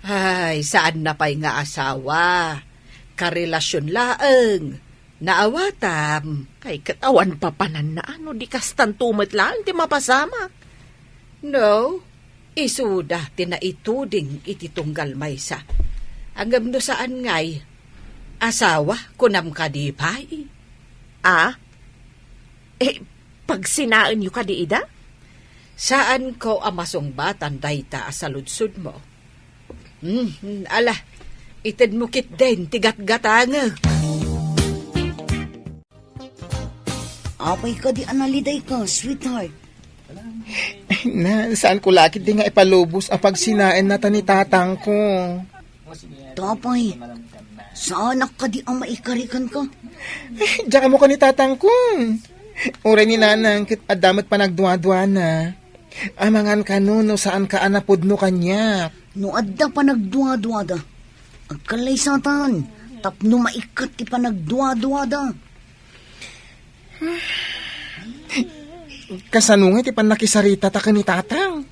Ay, saanna pay nga asawa. Karelasion laeng. Naawatam. Ay, ket awan papananna, no di kastanto met laeng ti mapasamak. No, isuda ti naituding iti tunggal maysa. Ngem no saan ngay, asawa, kunam kadi pay? Ah? Eh, pagsinaenyo kadi ida? Saanko a masungbatan dayta a saludsodmo. Hmm, ala, itedmo ketdin ti gatgatangek. Apay kadi a nalidayka, sweetheart? Na, saanko la ketdi nga ipalubos a pagsinaenna ta ni tatangko. Apay, saanak kadi a maikarikanka? Diak ammo ken ni tatangko. Uray ni nanang ket adda met panagduaduana. Amangan kano no saanka a napudno kaniak. No adda panagduaduada, agkallaysatan tapno maikkat ti panagduaduada. Kasano nga iti pannakisaritata ken ni tatang?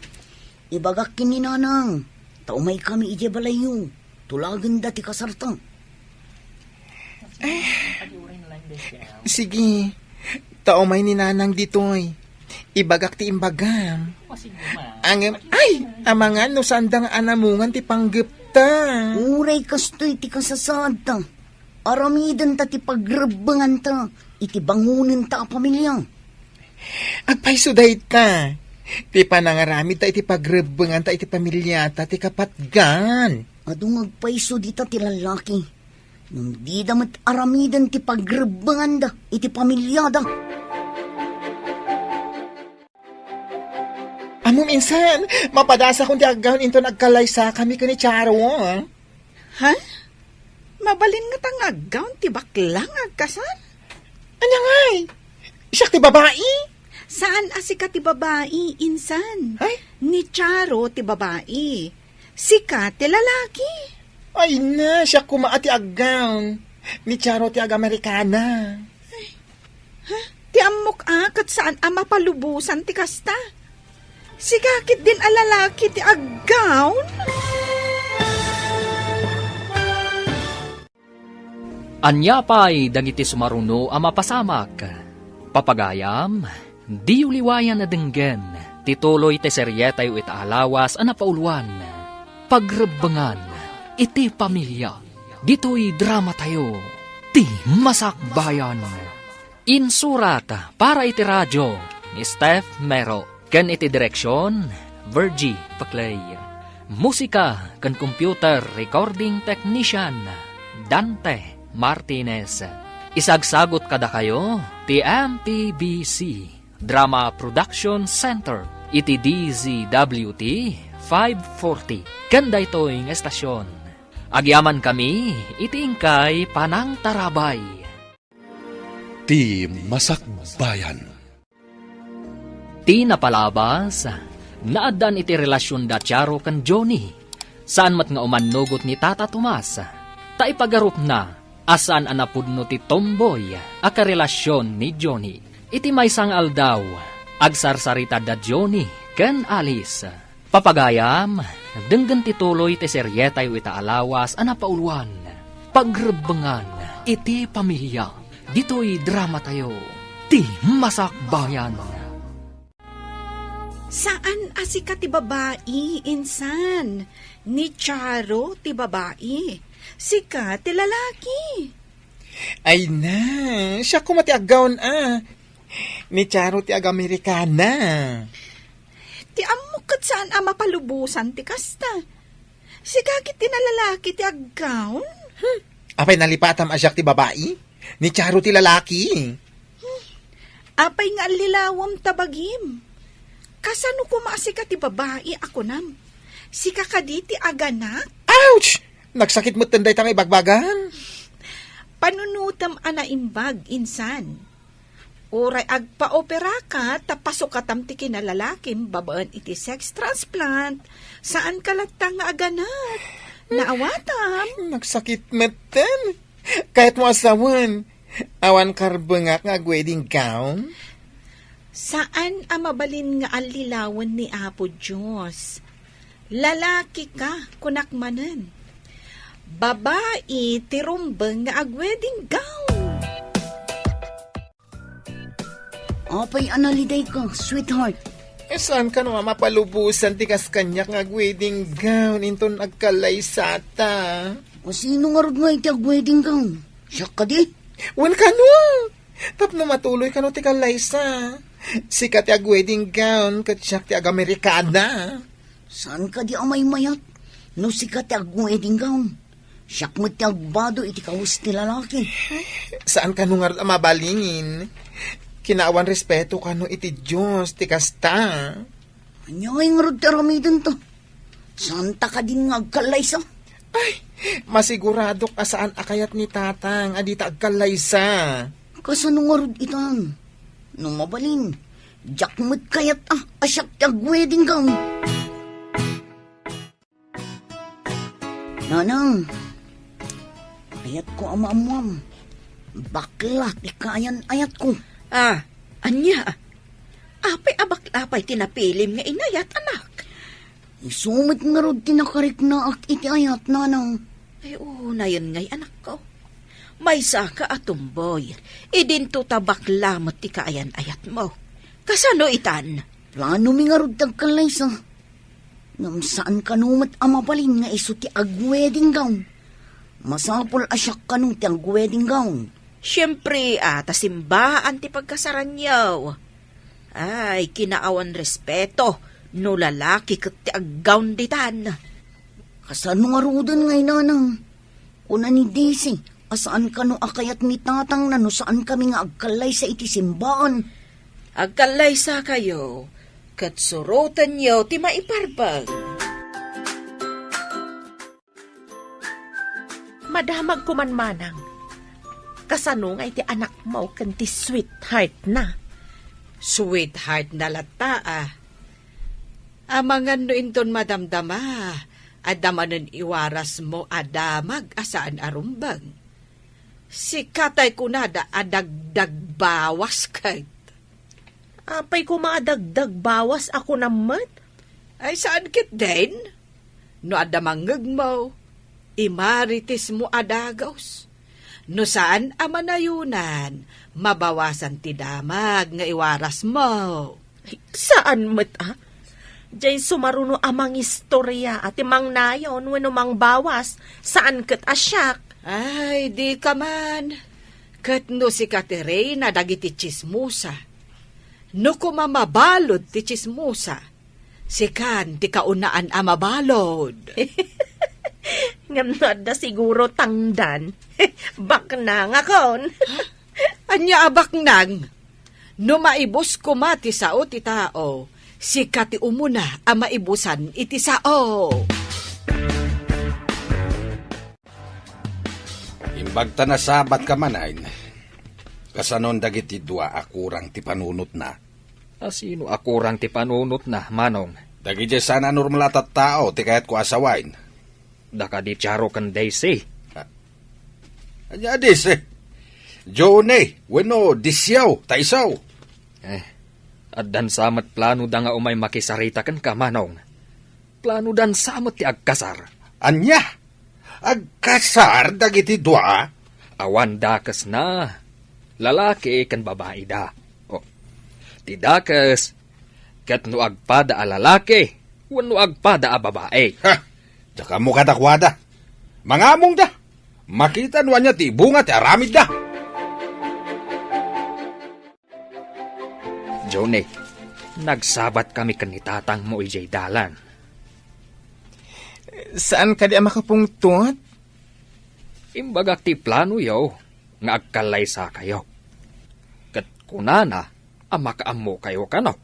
Ibagak ken ni nanang, ta umaykami idiay balayyo. Tulagenda ti kasarta. Sige, ta umay ni nanang ditoy. Ibagak ti imbagam. Ngem, ay, amangan no saanda nga anamungan ti panggepta. Uray kastoy ti kasasaadta. Aramidenta ti pagrebbenganta iti bangonenta a pamilia. Agpayso dayta. Ti panangaramidta iti pagrebbenganta iti pamiliata ti kapatgan. Adu nga agpayso dita ti lallaki. Ngem dida met aramiden ti pagrebbenganda iti pamiliada. Ammom insan, mapadasakon ti aggaon inton agkallaysakami ken ni Charo. Ha? Mabalin ngata nga aggaon ti bakla nga agkasar? Ania ngay? Siak ti babai? Saan a sika ti babai, insan. Ay? Ni Charo ti babai. Sika ti lalaki. Ay na, siak koma a ti aggaon. Ni Charo ti agamerikana. Ha? Ti ammok a, ket saan a mapalubosan ti kasta. Sika ketdin a lalaki ti aggaon? Ania pay dagiti sumaruno a mapasamak? Papagayam, diyo liwayan a denggen ti tuloy ti serietayo ita a lawas a napauluan, Pagrebbengan iti Pamilia. Ditoy dramatayo, Ti Masakbayan. Insurat para iti radio ni Steph Mero ken iti direksion, Virgie Paclay. Musika ken computer recording technician, Dante Martinez. Isagsagot kadakayo ti M P B C Drama Production Center iti D Z W T five forty ken daytoy nga estasion. Agyamankami iti inkay panangtarabay. Ti Masakbayan. Ti napalabas, naaddaan iti relasion da Charo ken Johnny. Saan met nga umannugot ni Tata Tomas, ta ipagarupna a saan a napudno ti tomboy a karelasion ni Johnny. Iti maysa nga aldaw, agsarsarita da Johnny ken Alice. Papagayam, denggen ti tuloy ti serietayo ita a lawas a napauluan, Pagrebbengan iti Pamilia. Ditoy dramatayo, Ti Masakbayan. Saan a sika ti babai, insan. Ni Charo ti babai. Sika ti lalaki. Ay na, siak koma ti aggaon a. Ni Charo ti agamerikana. Ti ammok ket saan a mapalubosan ti kasta. Sika ket ti nalalaki ti aggaon. Hmm. Apay nalipatam a siak ti babai? Ni Charo ti lalaki. Hmm. Apay nga allilawem ta bagim? Kasano koma a sika ti babai a kunam? Sika kadi ti aganak? Ouch! Nagsakit metten dayta nga ibagbagan. Panunotem a naimbag, insan. Uray agpaoperaka ta pasukatam ti kinalalakim babaen iti sex transplant. Saanka latta nga aganak. Naawatam. Nagsakit metten. Kayatmo a sawen, awan karbengak nga ag-wedding gown? Saan a mabalin nga allilawen ni Apo Dios. Lalaki ka, kunak manen. Babai ti rumbeng nga ag-wedding gown. Apay a nalidayka, sweetheart? Eh, saan kano a mapalubosan ti kas kaniak nga ag-wedding gown inton agkallaysata? O sino ngarud nga iti ag-wedding gown? Siak kadi? Wen kano? Tapno matuloy kano ti kallaysa. Sika ti ag-wedding gown, ket siak ti agamerikana. Saan kadi a maymayat? No sika ti ag-wedding gown, siak met ti agbado iti kawes ti lalaki. Saan kano ngarud a mabalin? Kinaawan respeto kano iti Dios ti kasta. Ania ngay ngarud ti aramidenta? Saanta kadin nga agkallaysa? Ay, masiguradok a saan a kayat ni Tatang a dita agkallaysa. Kasano ngarud itan? No mabalin, diak met kayat a, a siak ti ag-wedding gown. Nanang, ayatko a maammuam. Bakla ti kaayan-ayatko. Ah, ania? Apay a bakla pay ti napilim nga inayat, anak? Isu met ngarud ti nakariknaak iti ayat, nanang. Ay, unayen ngay, anakko. Maysaka a tumboy, idinto ta bakla met ti kaayan-ayatmo. Kasano itan? Planomi ngarud ti agkallaysa. Ngem saan kano met a mabalin nga isu ti ag-wedding gown. Masapul a siak kano ti ag-wedding gown. Siempre, a, ta simbaan ti pagkasaranyo. Ay, kinaawan respeto no lalaki ket ti aggown ditan. Kasano ngaruden ngay, nanang? Kuna ni Daisy a saan kano a kayat ni Tatang na no saan kami nga agkallaysa iti simbaan. Agkallaysakayo, ket surotenyo ti maiparbeng. Madamag koman, manang. Kasano nga iti anakmo ken ti sweetheart na? Sweetheart na latta, a. Amangan no inton madamdama, adda manen iwarasmo a damag a saan a rumbeng. Sika tay kunada a dagdagbawas ket. Apay koma a dagdagbawas a kunam met? Ay, saan ketdin? No adda mangngegmo, imaritismo a dagus. No saan a manayonan, mabawasan ti damag nga iwarasmo. Ay, saan met, a? Diay sumaruno a mangistoria a ti mangnayon wenno mangbawas, saan ket a siak. Ay, dika man. Ket no sika ti reyna dagiti tsismosa, no koma mabalud ti tsismosa, sikan ti kaunaan a mabalud. Ngem no adda siguro tangdan, baknangakon. Ha? Ania a baknang? No maibus koma ti sao ti tao, sika ti umuna a maibusan iti sao. Imbag ta nasabatka manen, kasanon dagiti dua a kurang ti panunotna? A sino a kurang ti panunotna, manong? Dagiti saan a normal a tattao ti kayatko a sawen. Da kadi Charo ken Daisy. Ah, ania a Daisy? Johnny, wenno Disiaw, ta isu. Eh, addan sa met planoda nga umay makisarita kenka, manong. Planodan sa met ti agkasar. Ania? Agkasar dagiti dua? Awan dakesna. Lalaki ken babaida. O, ti dakes, ket no agpada a lalaki, wenno agpada a babai. Ha! Diak ammo kadakuada. Mangamongda. Makita no ania ti ibunga ti aramidda. Johnny, nagsabat kami ken ni tatangmo idiay dalan. Saan kadi a makapungtot? Imbagak ti planoyo nga agkallaysakayo. Ket kunana, a makaammokayo kano.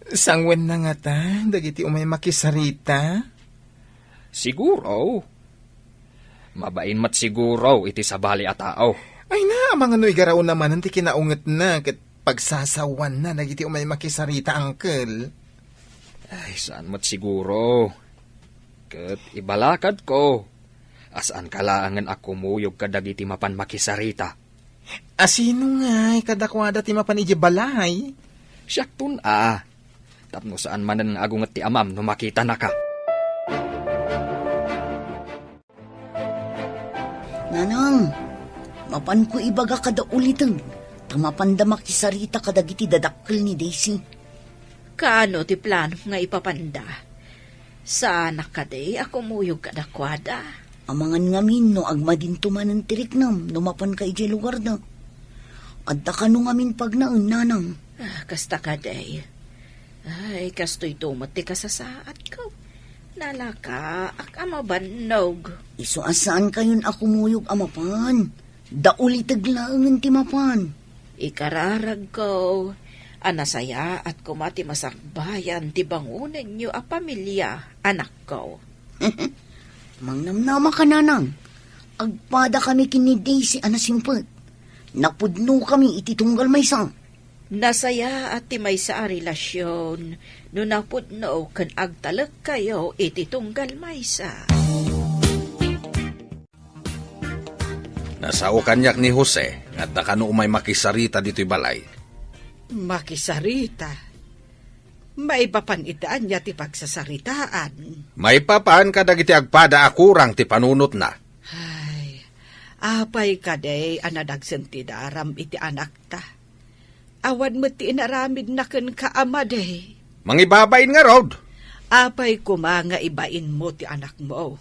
Sangwenna ngata dagiti umay makisarita? Siguro. Mabain met siguro iti sabali a tao. Ay na, amangan no igarawna manen ti kinaungetna ket pagsasawanna dagiti umay makisarita, uncle. Ay, saan met siguro. Ket ibalakadko a saanka laengen a kumuyog kadagiti mapan makisarita. A sino ngay kadakuada ti mapan idiay balay? Siakton a. Tapno saan manen nga agunget ti amam no makitanaka. Nanang, mapanko ibaga kada uliteg, ta mapanda makisarita kadagiti dadakkel ni Daisy. Kaano ti plano nga ipapanda? Saanak kadi a kumuyog kadakuada? Amangan ngamin no agmadinto manen ti riknam no mapanka idiay lugarda. Adda kano ngamin pagnaen, nanang? Ah, kasta kadi. Ay, kastoyto met ti kasasaadko. Nalakaak a mabannog. Isu a saankayon a kumuyog a mapan. Dauliteg laengen ti mapan. Ikararagko a nasayaat koma ti masakbayan ti bangonenyo a pamilia, anakko. Mangnamnamaka, nanang. Agpadakami ken ni Daisy a nasimpet. Napudnokami iti tunggal maysa. Nasayaat ti maysa a relasion no napudno ken agtalekkayo iti tunggal maysa. Nasao kaniak ni Jose nga adda kano umay makisarita ditoy balay. Makisarita? Maipapan iti ania ti pagsasaritaan? Maipapan kadagiti agpada a kurang ti panunotna. Ay, apay kadi a nadagsen ti daram iti anakta? Awan met ti inaramidna kenka a madi. Mangibabain ngarud. Apay koma nga ibainmo ti anakmo?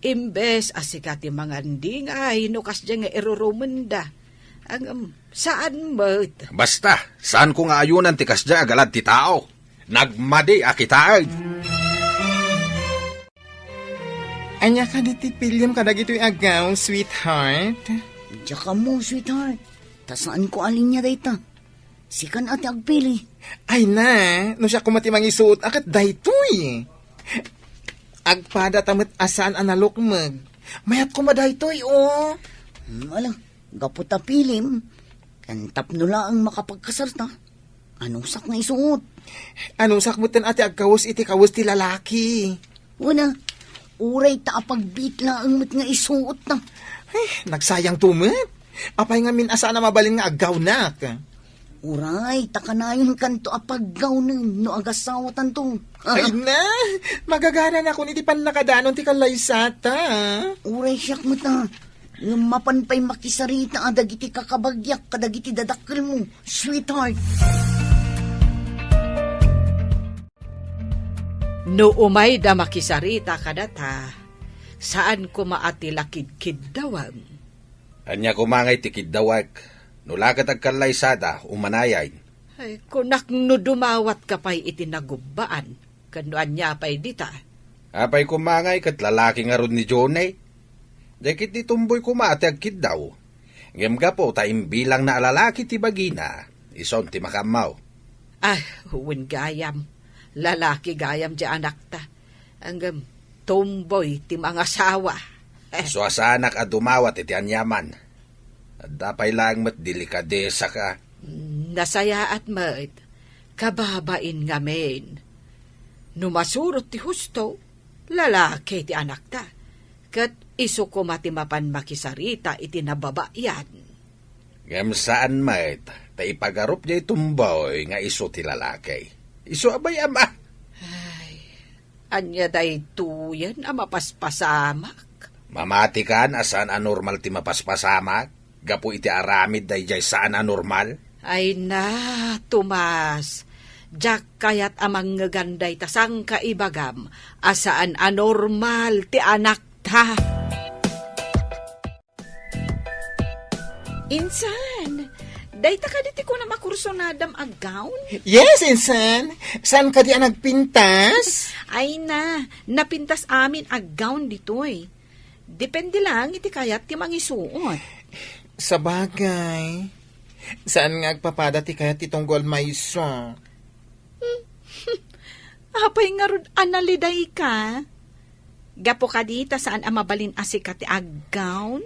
Imbes a sika ti mangandingay no kasdiay nga irurumenda. Ngem, saan met. Basta, saanko nga ayonan ti kasdiay a galad ti tao. Nagmadi a kitaen. Ania kadi ti piliem kadagitoy a gown, sweetheart? Diak ammo, sweetheart. Ta saanko a linia dayta. Sikan a ti agpili. Ay na, no siak koma ti mangisuot a ket daytoy. Agpada ta met a saan a nalukmeg. Mayat koma daytoy, o. Hmm, ala, gapu ta pilim, ken tapno laeng makapagkasarta. Anusak nga isuot? Anusak metten a ti agkawes iti kawes ti lalaki. Wen a, uray ta apagbiit laeng met nga isuot ta. Ay, nagsayangto met. Apay ngamin a saan a mabalin nga aggawnak? Uray, ta kanayonkanto a paggawnen no agasawatanto. Ay na, magaganan ako iti pannakadanon ti kallaysata. Uray siak met a. Ngem mapan pay makisarita a dagiti kakabagiak kadagiti dadakkelmo, sweetheart. No umayda makisarita kadata, saan koma a ti la kidkiddawem. Ania koma ngay ti kiddawek? No la ket agkallaysada, umanayen. Ay, kunak no dumawatka pay iti nagubbaan, ken no ania pay dita. Apay koma ngay ket lalaki ngarud ni Johnny? Dagiti tomboy koma ti agkiddaw. Ngem gapu ta imbilangna a lalaki ti bagina, isun ti makaammo. Ah, wen gayam. Lalaki gayam ti anakta. Ngem tomboy ti mangasawa. Isu a saanak a dumawat iti aniaman. Adda pay laeng met delikadesaka. Nasayaat met. Kababain ngamin. No masurot ti husto, lalaki ti anakta. Ket isu koma ti mapan makisarita iti nababayan. Ngem saan met, ta ipagarup diay tomboy nga isu ti lalaki. Isu a bay-am a. Ay, ania daytoyen a mapaspasamak? Mamatikan a saan a normal ti mapaspasamak gapu iti aramid daydiay saan a normal? Ay na, Tomas, diak kayat a mangngegan dayta sangkaibagam a saan a normal ti anakta. Insan, dayta kadi ti kunam a kursunadam a gown? Yes, insan. Saan kadi a nagpintas? Ay na, napintas amin a gown ditoy. Depende lang iti kayat ti mangisuot. Sabagay, Saan nga agpapada ti kayat ti tunggal maysa? Apay ngarud a nalidayka? Gapu kadi ta saan a mabalin a sika ti aggown?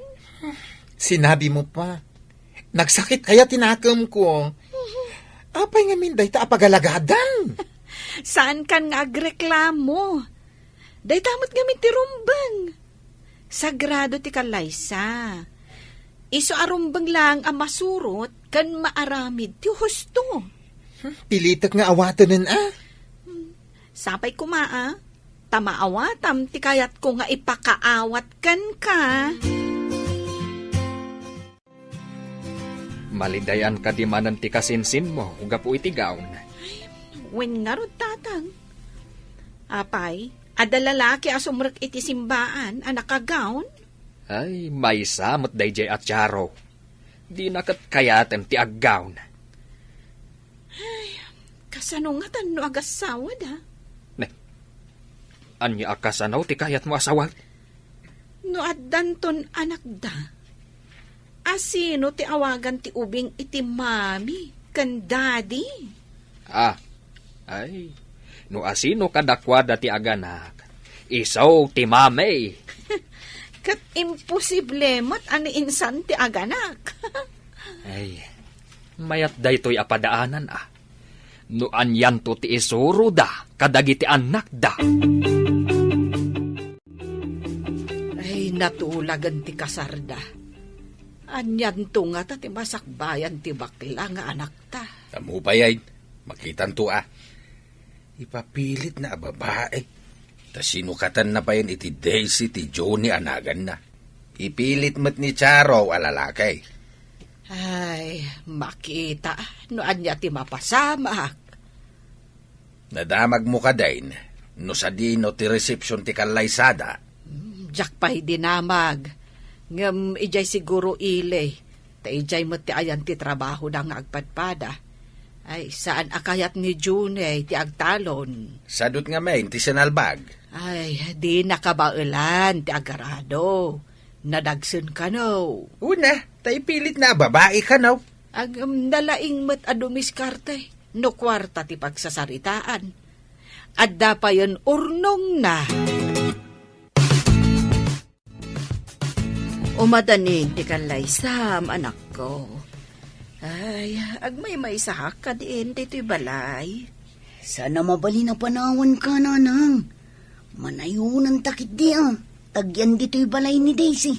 Sinabi mo pa. Nagsakit kaya ti nakemko. Apay ngamin dayta a pagalagadan? Saankan nga agreklamo. Dayta met ngamin ti rumbeng. Sagrado ti kallaysa. Isu a rumbeng laeng a masurot ken maaramid ti husto. Pilitek nga awatenen a. Sapay koma a, ta maawatam ti kayatko nga ipakaawat kenka. Malidayan kadi manen ti kasinsinmo gapu iti gown? Wen ngarud, tatang. Apay, adda lalaki a sumrek iti simbaan a nakagown? Ay, maysa met daydiay a tiaro. Dina ket kayatem ti aggown. Ay, kasano ngatan no agassawada? Ne, ania a kasano ti kayatmo a sawag? No addanton anakda, asino ti awagan ti ubing iti mami ken daddy? Ah, ay, no asino kadakuada ti aganak, isu ti mami. Ket imposible met a ni insan ti aganak. Ay, mayat daytoy a padaanan a. No anianto ti isuroda kadagiti annakda. Ay, natulagen ti kasarda. Anianto ngata ti masakbayan ti bakla nga anakta? Ammo pay ay, makitanto a. Ipapilitna a babai. Ta sinukatanna payen iti Daisy ti Johnny a naganna. Ipilit met ni Charo a lalaki. Ay, makita no ania ti mapasamak. Nadamagmo kadin no sadino ti resepsyon ti kallaysada? Mm, diak pay dinamag. Ngem idiay siguro ili, ta idiay met ti ayan ti trabahoda nga agpadpada. Ay, saan a kayat ni June ti agtalon. Sadut ngamin ti sinalbag. Ay, dina kabaelan ti agarado. Nadagsen kano. Una, ta ipilitna a babai kano. Agem, nalaing met a dumiskarte no kuarta ti pagsasaritaan. Adda payen urnongna. Umadanin ti kallaysam, anakko. Ay, agmaymaysaak kadin ditoy balay. Saan a mabalin a panawanka, nanang. Manayonanta ketdi a, ta agyan ditoy balay ni Daisy.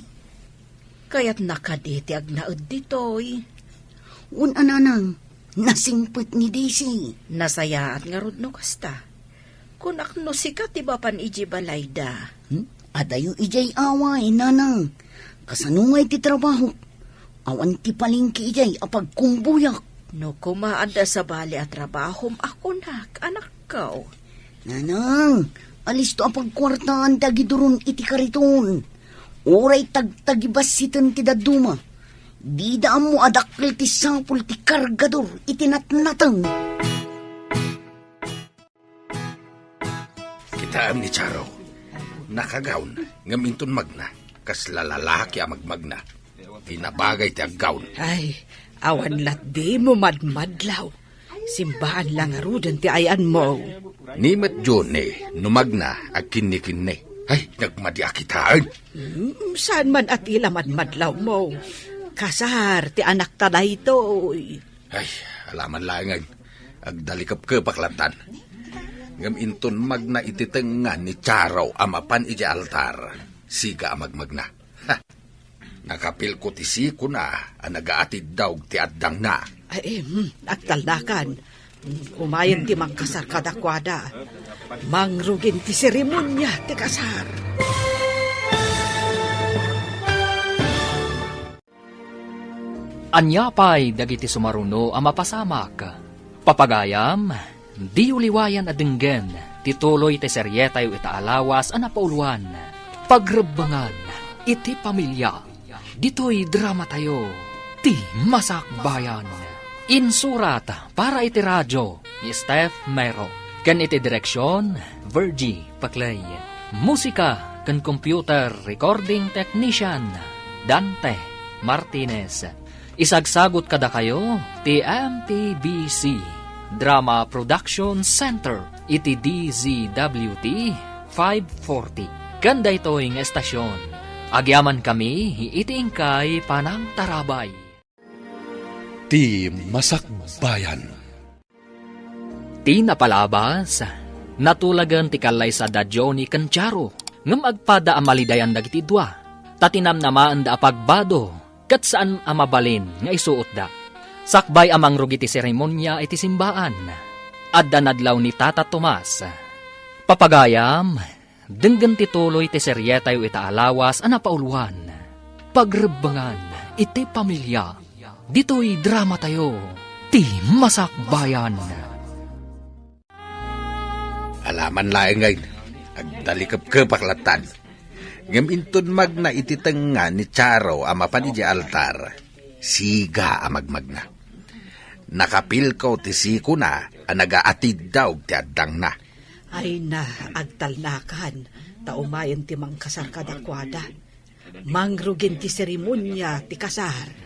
Kayatna kadi ti agnaed ditoy? Wen a, nanang, nasingpet ni Daisy. Nasayaat ngarud no kasta. Kunak no sika ti mapan idiay balayda. Hmm? Adayo idiay away, nanang. Kasano ngay ti trabahok? Awan ti palengke idiay a pagkumbuyak. No koma adda sabali a trabahom a kunak, anakko. Nanang, alisto a pagkuartaan ti agiduron iti kariton. Uray tagtagibassiten ti dadduma. Dida ammo a dakkel ti sapul ti kargador iti natnateng. Kitaem ni Charo. Nakagawn, ngem inton magna, kasla lalaki a magmagna. Ti nabagay ti aggawn. Ay, awan latdimo madmadlaw. Simbaan la ngaruden ti ayanmo. Ni met Johnny, no magna, agkinnikinni. Ay, nagmadi a kitaen. Hmm, saan man a ti la madmadlawmo? Kasar ti anakta daytoy. Ay, alaman laengen. Agdalikepkepak latan. Ngem inton magna iti tengnga ni Charo a mapan idiay altar, siga a magmagna. Ha! Nakapilko ti sikona a nagaatiddaog ti addangna. Ay, em, agtalnakan. Umayen ti mangkasar kadakuada. Mangrugin ti seremonia ti kasar. Ania pay dagiti sumaruno a mapasamak? Papagayam, diyo liwayan a denggen ti tuloy ti serietayo ita a lawas a napauluan, Pagrebbengan iti Pamilia. Ditoy dramatayo, Ti Masakbayan. Insurat para iti radio ni Steph Mero, ken iti direksion, Virgie Paclay. Musika ken computer recording technician, Dante Martinez. Isagsagut kadakayo ti M P B C Drama Production Center iti D Z W T five forty. Ken daytoy nga estasyon, agyamankami iti inkay panangtarabay. Ti Masakbayan. Ti napalabas, natulagen ti kallaysa da Johnny ken Charo, ngem agpada a malidayan dagiti dua, ta tinamnamaenda a pagbado ket saan a mabalin nga isuotda. Sakbay a mangrugi ti seremonia iti simbaan, adda nadlaw ni Tata Tomas. Papagayam, denggen ti tuloy ti serietayo ita a lawas a napauluan, Pagrebbengan iti Pamilia. Ditoy dramatayo, Ti Masakbayan. Alaman laeng ngay, agtalikepkepak lattan. Ngem inton magna iti tengnga ni Charo a mapan idiay altar, siga a magmagna. Nakapilko ti sikona a nagaatiddaog ti addangna. Ay na, agtalnakan, ta umayen ti mangkasar kadakuada. Mangrugin ti seremonia ti kasar.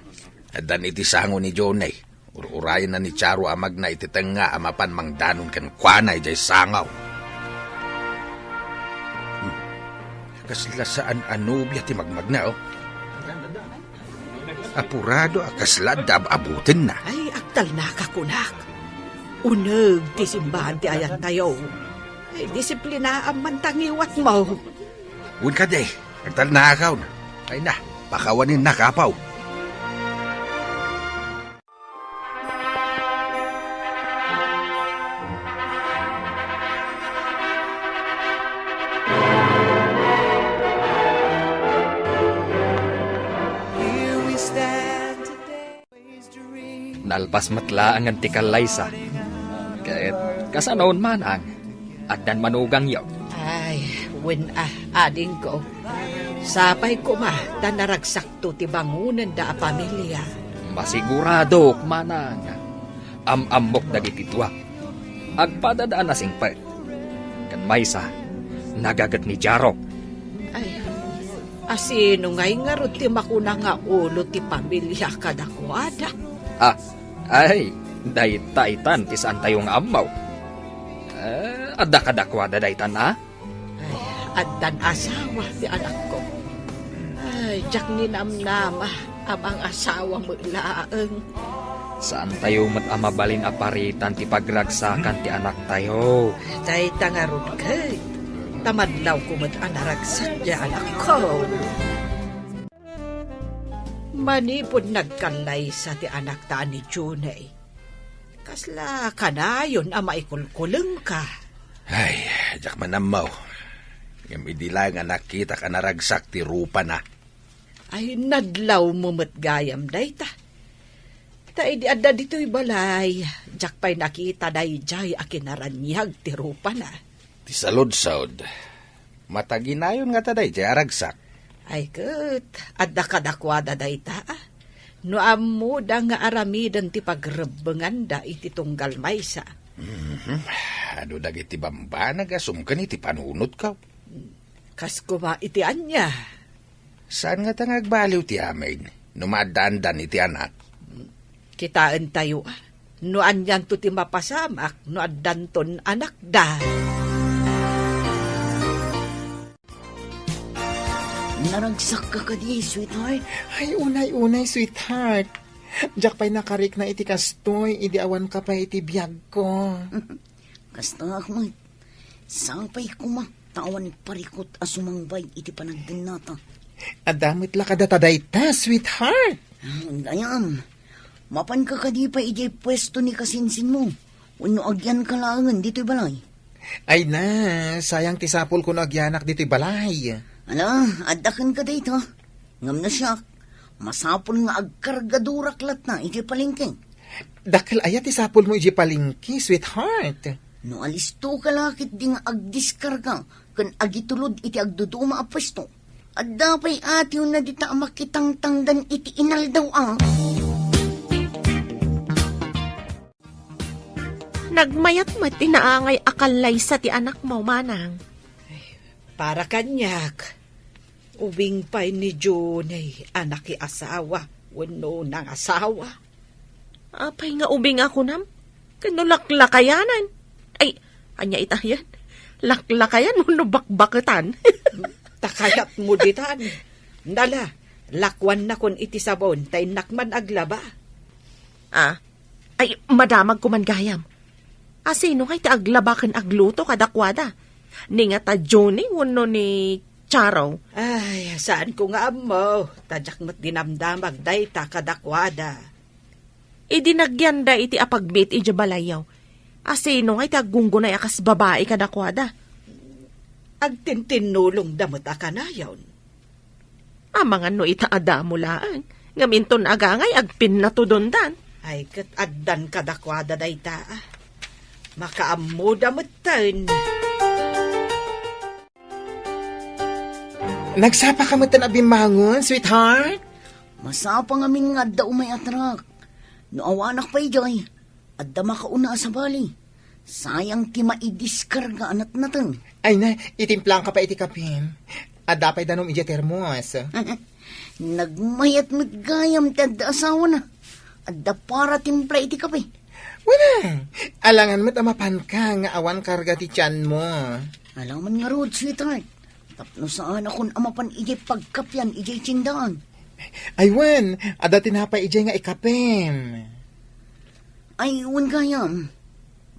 Addan iti sango ni Johnny. Ur-urayenna ni Charo a magna iti tengnga a mapan mangdanon kenkuana idiay sango. Hmm. Kasla saan a nobia ti magmagna, oh. Apurado a kasla adda ab-abutenna. Ay, agtalnaka kunak. Uneg ti simbaan ti ayantayo. Ay, disiplinaam man ta ngiwatmo. Wen kadi, agtalnakaon. Ay na, pakawanen na, kapaw. Nalpas met laengen ti kallaysa. Ket kasano manang, addan manugangyo? Ay, wen a, adingko. Sapay koma ta naragsakto ti bangonenda a pamilia. Masiguradok, manang. Am-ammok dagiti dua. Agpadada a nasingpet. Ken maysa, nagaget ni Charo. Ay, asino ngay ngarud ti makuna nga ulo ti pamilia kadakuada? Ah, ay, dayta itan ti saantayo nga ammo. Eh, adda kadakuada daytan, a? Ay, addan asawa ti anakko. Ay, diak ninamnama a mangasawa met laeng. Saantayo met a mabalin a paritan ti pagragsakan ti anaktayo. Dayta ngarud ket, ta madlawko met a naragsak ti anakko. Manipud nagkallaysa ti anakta a ni Junay, kasla kanayon a maikulkulengka. Ay, diak man ammo. Ngem idi laeng a nakitak a naragsak ti rupana. Ay, nadlawmo met gayam dayta. Ta idi adda ditoy balay, diak pay nakita daydiay a kinaraniag ti rupana. Ti saludsod, mataginayon ngata daydiay a ragsak? Ay ket, adda kadakuada dayta, a? No ammoda nga aramiden ti pagrebbenganda iti tunggal maysa. Mhm. Adu dagiti bambanag a sumken iti panunotko? Kas koma iti ania? Saan ngata nga agbaliw ti amin no maaddaandan iti anak? Kitaentayo, a, no anianto ti mapasamak no addanton anakda. Naragsakka kadi, sweetheart? Ay, unay-unay, sweetheart. Diak pay nakarikna iti kastoy, idi awanka pay iti biagko. Kasta, Ahmed. Sapay koma ta awan parikut a sumangbay iti panagdennata. Adda met la kadata dayta, sweetheart. Ah, gayam. Mapanka kadi pay idiay puesto ni kasinsinmo? Wenno agyanka laengen ditoy balay? Ay na, sayang ti sapulko no agyanak ditoy balay. Ala, adda kenka dayta. Ngem no siak, masapul nga agkargadurak latta idiay palengke. Dakkel aya ti sapulmo idiay palengke, sweetheart? No alistoka la ketdi nga agdiskarga ken agitulod iti agduduma a puesto, adda pay atiwna dita a makitangtangdan iti inaldaw a. Nagmayat met ti naangay a kallaysa ti anakmo, manang. Para kaniak, ubing pay ni Junay a nakiasawa. wenno nangasawa. Apay nga ubing a kunam? Ken no laklakayanan? Ay, ania ita yan? Laklakayan wenno bakbaketan? Ta kayatmo ditan. Nala, lakuannakon iti sabon ta innak man aglaba. Ah, ay, madamagko man gayam. A, sino ngay ti aglaba ken agluto kadakuada? Ni nga ta Johnny wenno ni Charo? Ay, saanko nga ammo. Ta diak met dinamdamag dayta kadakuada. Idi nagyanda iti apagbiit idiay balayyo, a, sino ngay ti aggunggunay a kas babai kadakuada? Agtintinnulongda met a kanayon. Amangan no ita a damo laeng, ngem inton agangay agpinnatudondan. Ay, ket addan kadakuada dayta, a. Makaammoda metten. Nagsapa ka metten a bimmangon, sweetheart? Masapa ngamin nga adda umay a truck. No awanak pay idiay, adda makauna a sabali. Sayang ti maidiskarga a natnateng. Ay na, itimplang ka pa iti kapim. Adda pay danum idiay termos. Nagmayat met gayam ti adda asawana. Adda para timpla iti kape. Wala. Alangan met a mapanka nga awan karga ti tianmo. Alangan ngarud, sweetheart. Tapno saanakon a mapan idiay pagkapian idiay tiendaan. Ay wen, adda tinapay idiay nga ikapem. Ay, wen gayam.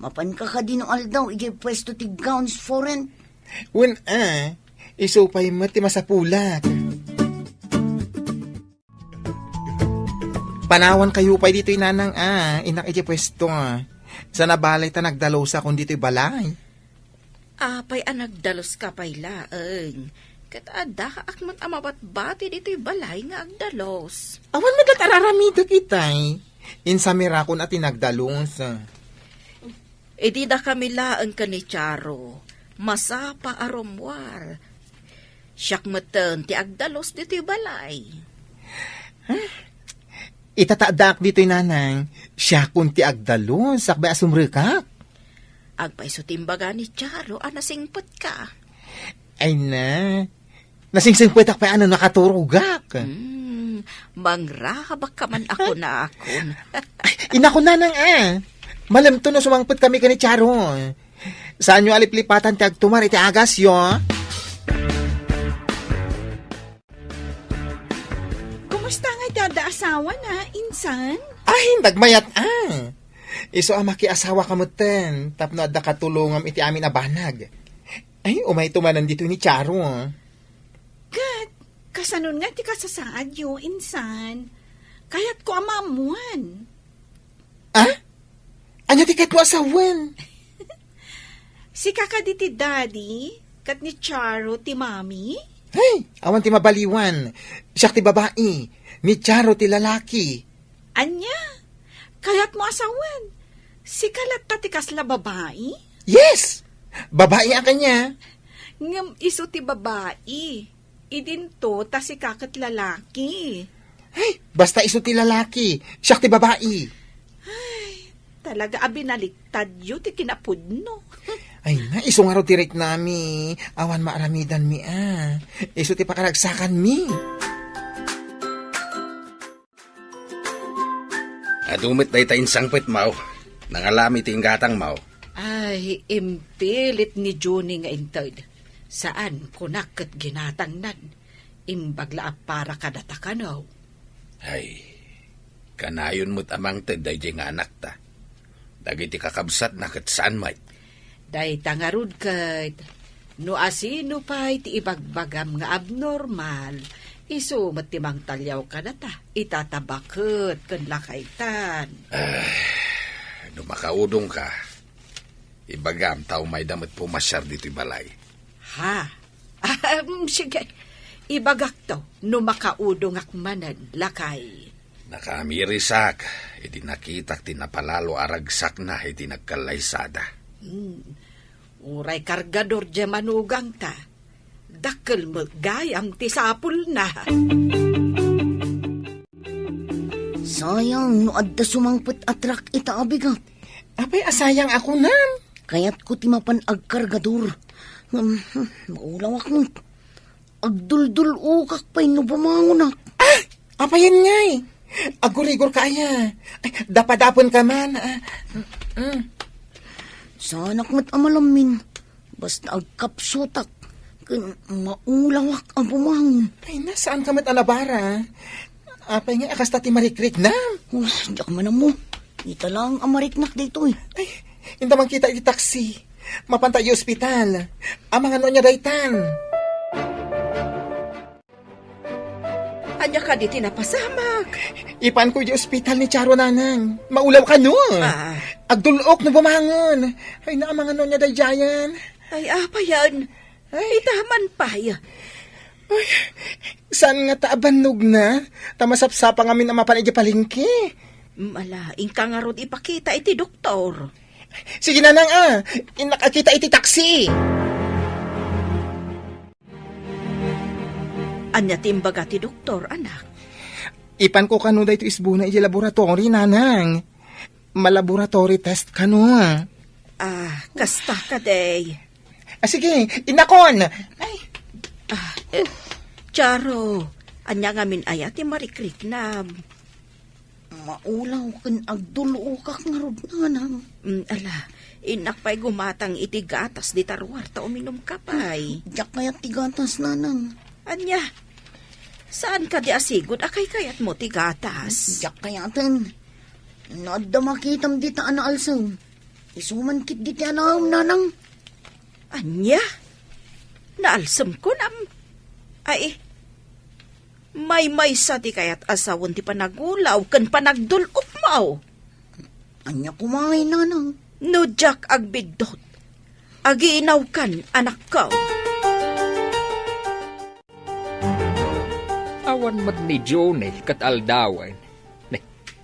Mapanka kadi no aldaw idiay puesto ti Gowns for Rent? Wen a, isu pay met ti masapulak. Panawankayo pay ditoy nanang a, innak idiay puesto. Sana balay ta nagdalusak ditoy balay. Apay a nagdaluska pay laeng? Ket adda ak met a mabatbati ditoy balay nga agdalus. Awan met la't ar-aramidek itay. Insamirakon a ti nagdalus. Idi dakami laeng ken ni Charo, masapa a rummuar. Siak metten ti agdalus ditoy balay. Ita ta addaak ditoy, nanang, siakon ti agdalus, sakbay a sumrekak. Agpayso ti imbaga ni Charo a nasingpetka. Ay na, nasingsingpetak pay a no nakaturogak. Hmm, mangrabak ka man a kunakon. Ay, inako, nanang, a. Malemto no sumangpet kami ken ni Charo. Saanyo a liplipatan ti agtumar iti agasyo. Kumusta ngay ti adda asawana, insan? Ay, nagmayat a. Isu a makiasawa ka metten, tapno adda katulongam iti amin a banag. Ay, umayto manen ditoy ni Charo. Ket, kasanon nga ti kasasaadyo, insan? Kayatko a maammuan. A? Ania ti kayatmo a sawen? Sika kadi ti daddy, ket ni Charo ti mami? Hey, awan ti mabaliwan. Siak ti babai, ni Charo ti lalaki. Ania? Kayatmo a sawen? Sika latta ti kasla babai? Yes! Babai a kaniak. Ngem isu ti babai. Idinto ta sika ket lalaki. Ay, basta isu ti lalaki, siak ti babai. Ay, talaga a binaliktadyo ti kinapudno. Ay na, isu ngarud ti riknami, awan maaramidanmi a. Isu ti pakaragsakanmi. Adu met dayta insangpetmo. Nangalami ti inggatangmo. Ay, impilit ni Junie nga inted. Saan, kunak ket ginatangnan. Imbag la a para kadata kano. Ay, kanayon met a mangted daydiay nga anakta. Dagiti kakabsatna ket saan met. Dayta ngarud ket, no asino pay ti ibagbagam nga abnormal, isu met ti mangtaliaw kadata, ita ta baket ken lakaytan. Ah, no makaudongka, ibagam ta umayda met pumasiar ditoy balay. Ha? Am, sige. Ibagakto no makaudongak manen, lakay. Nakaamirisak idi nakitak ti napalalo a ragsakna idi nagkallaysada. Hmm. Uray kargador diay manugangta, dakkel met gayam ti sapulna. Sayang no adda sumangpet a truck ita a bigat. Apay a sayang a kunam? Kayatko ti mapan agkargador. Ngem, hmm, maulawak met. Agduldul-okak pay no bumangonak. Ah! Apayen ngay? Agurigor ka aya. Ay, dapadapen ka man. Ah, mm, mm. Saanak met a malammin. Basta agkapsutak ken maulawak a bumangon. Ay, na, saan ka met a nabara? Apay nga a kasta ti marikriknam? Uy, diak man ammo. Ita lang a mariknak daytoy. Ay, inta mankita iti taksi. Mapanta iti ospital. Amangan no ania daytan. Ania kadi ti napasamak? Ipanko iti ospital ni Charo, nanang. Maulaw kano. Ah. Agdul-ok no bumangon. Ay, naamangan no ania daydiayen. Ay, apayan. Ay. Ita man pay. Ay, saan ngata a bannogna? Ta masapsapa ngamin a mapan iti palengke. Mala, inka ngarud ipakita iti doktor. Sige, nanang, ah. Innak a kita iti taksi. Ania ti imbaga ti doktor, anak? Ipanko kano daytoy isbuna iti laboratory, nanang. Ma-laboratory test kano. Ah, kasta kadi. Ah, sige, innakon. Ay. Ah, eh, Charo, ania ngamin aya ti marikriknam? Maulaw ken agdul-okak ngarud, nanang. Mm, ala, innak pay gumatang iti gatas dita ruar ta uminumka pay. Diak kayat ti gatas, nanang. Ania? Saan kadi a sigud a kaykayatmo ti gatas? Diak kayaten. No adda makitam dita a naalsem, isu man ketdi ti alaem, nanang. Ania? Naalsem kunam? Ay, maymaysa ti kayat a sawen ti panagulaw ken panagdul-okmo. Ania koma ngay, nanang? No diak agbiddut, agiinawkan, anakko. Awan met ni Johnny ket aldawen. Ne,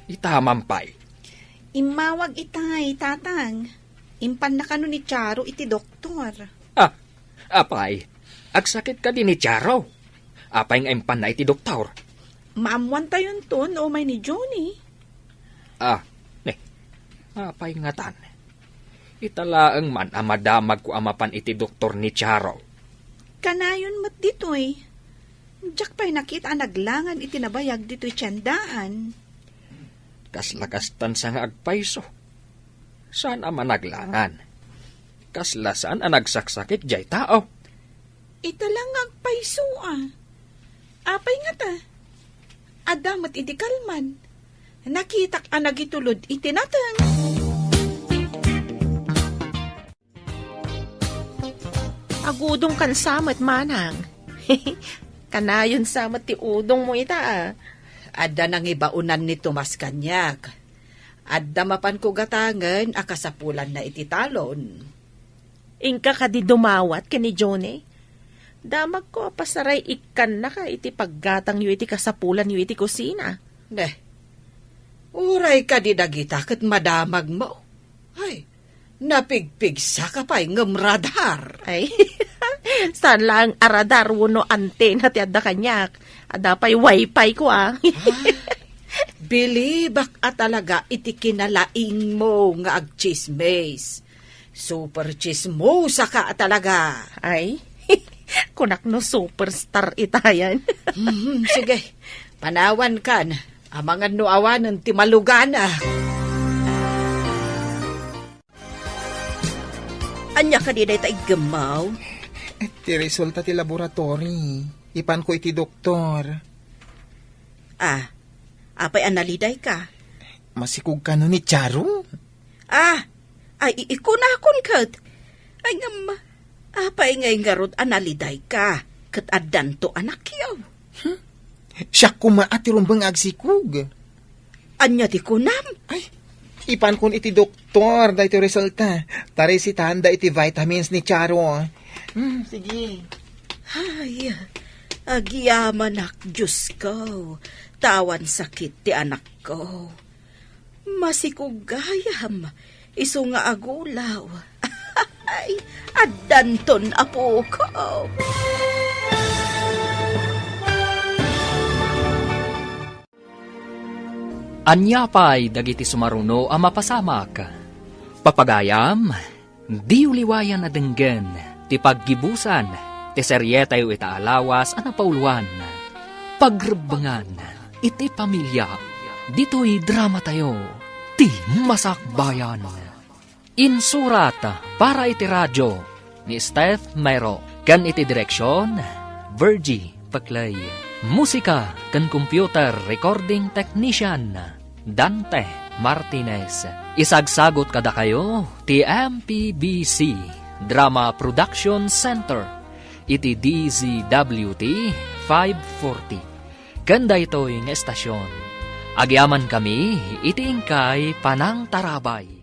ita man pay. Immawag itay, tatang. Impanna kano ni Charo iti doktor. Ah, apay, agsakit kadi ni Charo? Apay nga impanna iti doktor? Maammuantayonto no umay ni Johnny. Ah, ne, apay ngatan? Ita laeng man a madamagko a mapan iti doktor ni Charo. Kanayon met ditoy. Diak pay nakita a naglangan iti nabayag ditoy tiendaan. Kasla kastan sa nga agpayso. Saan a managlangan. Kasla saan a nagsaksakit jay tao. Ita lang nga agpayso a. Apay ngata? Adda met idi kalman. Nakitak a nagitulod iti nateng. Agudongkan sa met, manang. Kanayon sa met ti udongmo ita, a. Adda nangibaonan ni Tomas kaniak. Adda mapanko gatangen a kasapulanna iti talon. Inka kadi dumawat ken ni Johnny? Damagko a pasaray ikkannaka iti paggatangyo iti kasapulanyo iti kusina. Ne, uray kadi dagita ket madamagmo. Ay, napigpigsaka pay ngem radar. Ay, saan laeng a radar wenno antena ti adda kaniak. Adda pay wifi ko, a. Ah, bilibak a talaga iti kinalaingmo nga agtsismis. Super tsismosa ka a talaga. Ay, kunak no superstar itayan. Mhm, sige, panawankan. Amangan no awanen ti malugana. Ania kadi dayta iggemmaw? Ti resulta ti laboratory. Ipanko iti doktor. Ah, apay a nalidayka? Masikog kano ni Charo? Ah, ay, i-, ikunakon ket. Ay, ngem, apay ngay ngarud a nalidayka ket addanto anakyo? Hmm? Siak koma a ti rumbeng nga agsikog. Ania ti kunam? Ay, ipankon iti doktor daytoy resulta. Ta resitanda iti vitamins ni Charo. Hmm, sige. Ay, agyamanak, Diosko. Ta awan sakit ti anakko. Masikog gayam, isu nga agulaw. Ay, addanton, apoko. Ania pay dagiti sumaruno a mapasamak? Papagayam, diyo liwayan a denggen ti paggibusan ti serietayo ita a lawas a napauluan, Pagrebbengan iti Pamilia. Ditoy dramatayo, ti Masakbayan. Insurat para iti radio ni Steph Mero, ken iti direksyon, Virgie Peclay. Musika ken computer recording technician, Dante Martinez. Isagsagot kadakayo ti M P B C Drama Production Center iti D Z W T five forty. Ken daytoy nga estasyon, agyamankami iti inkay panangtarabay.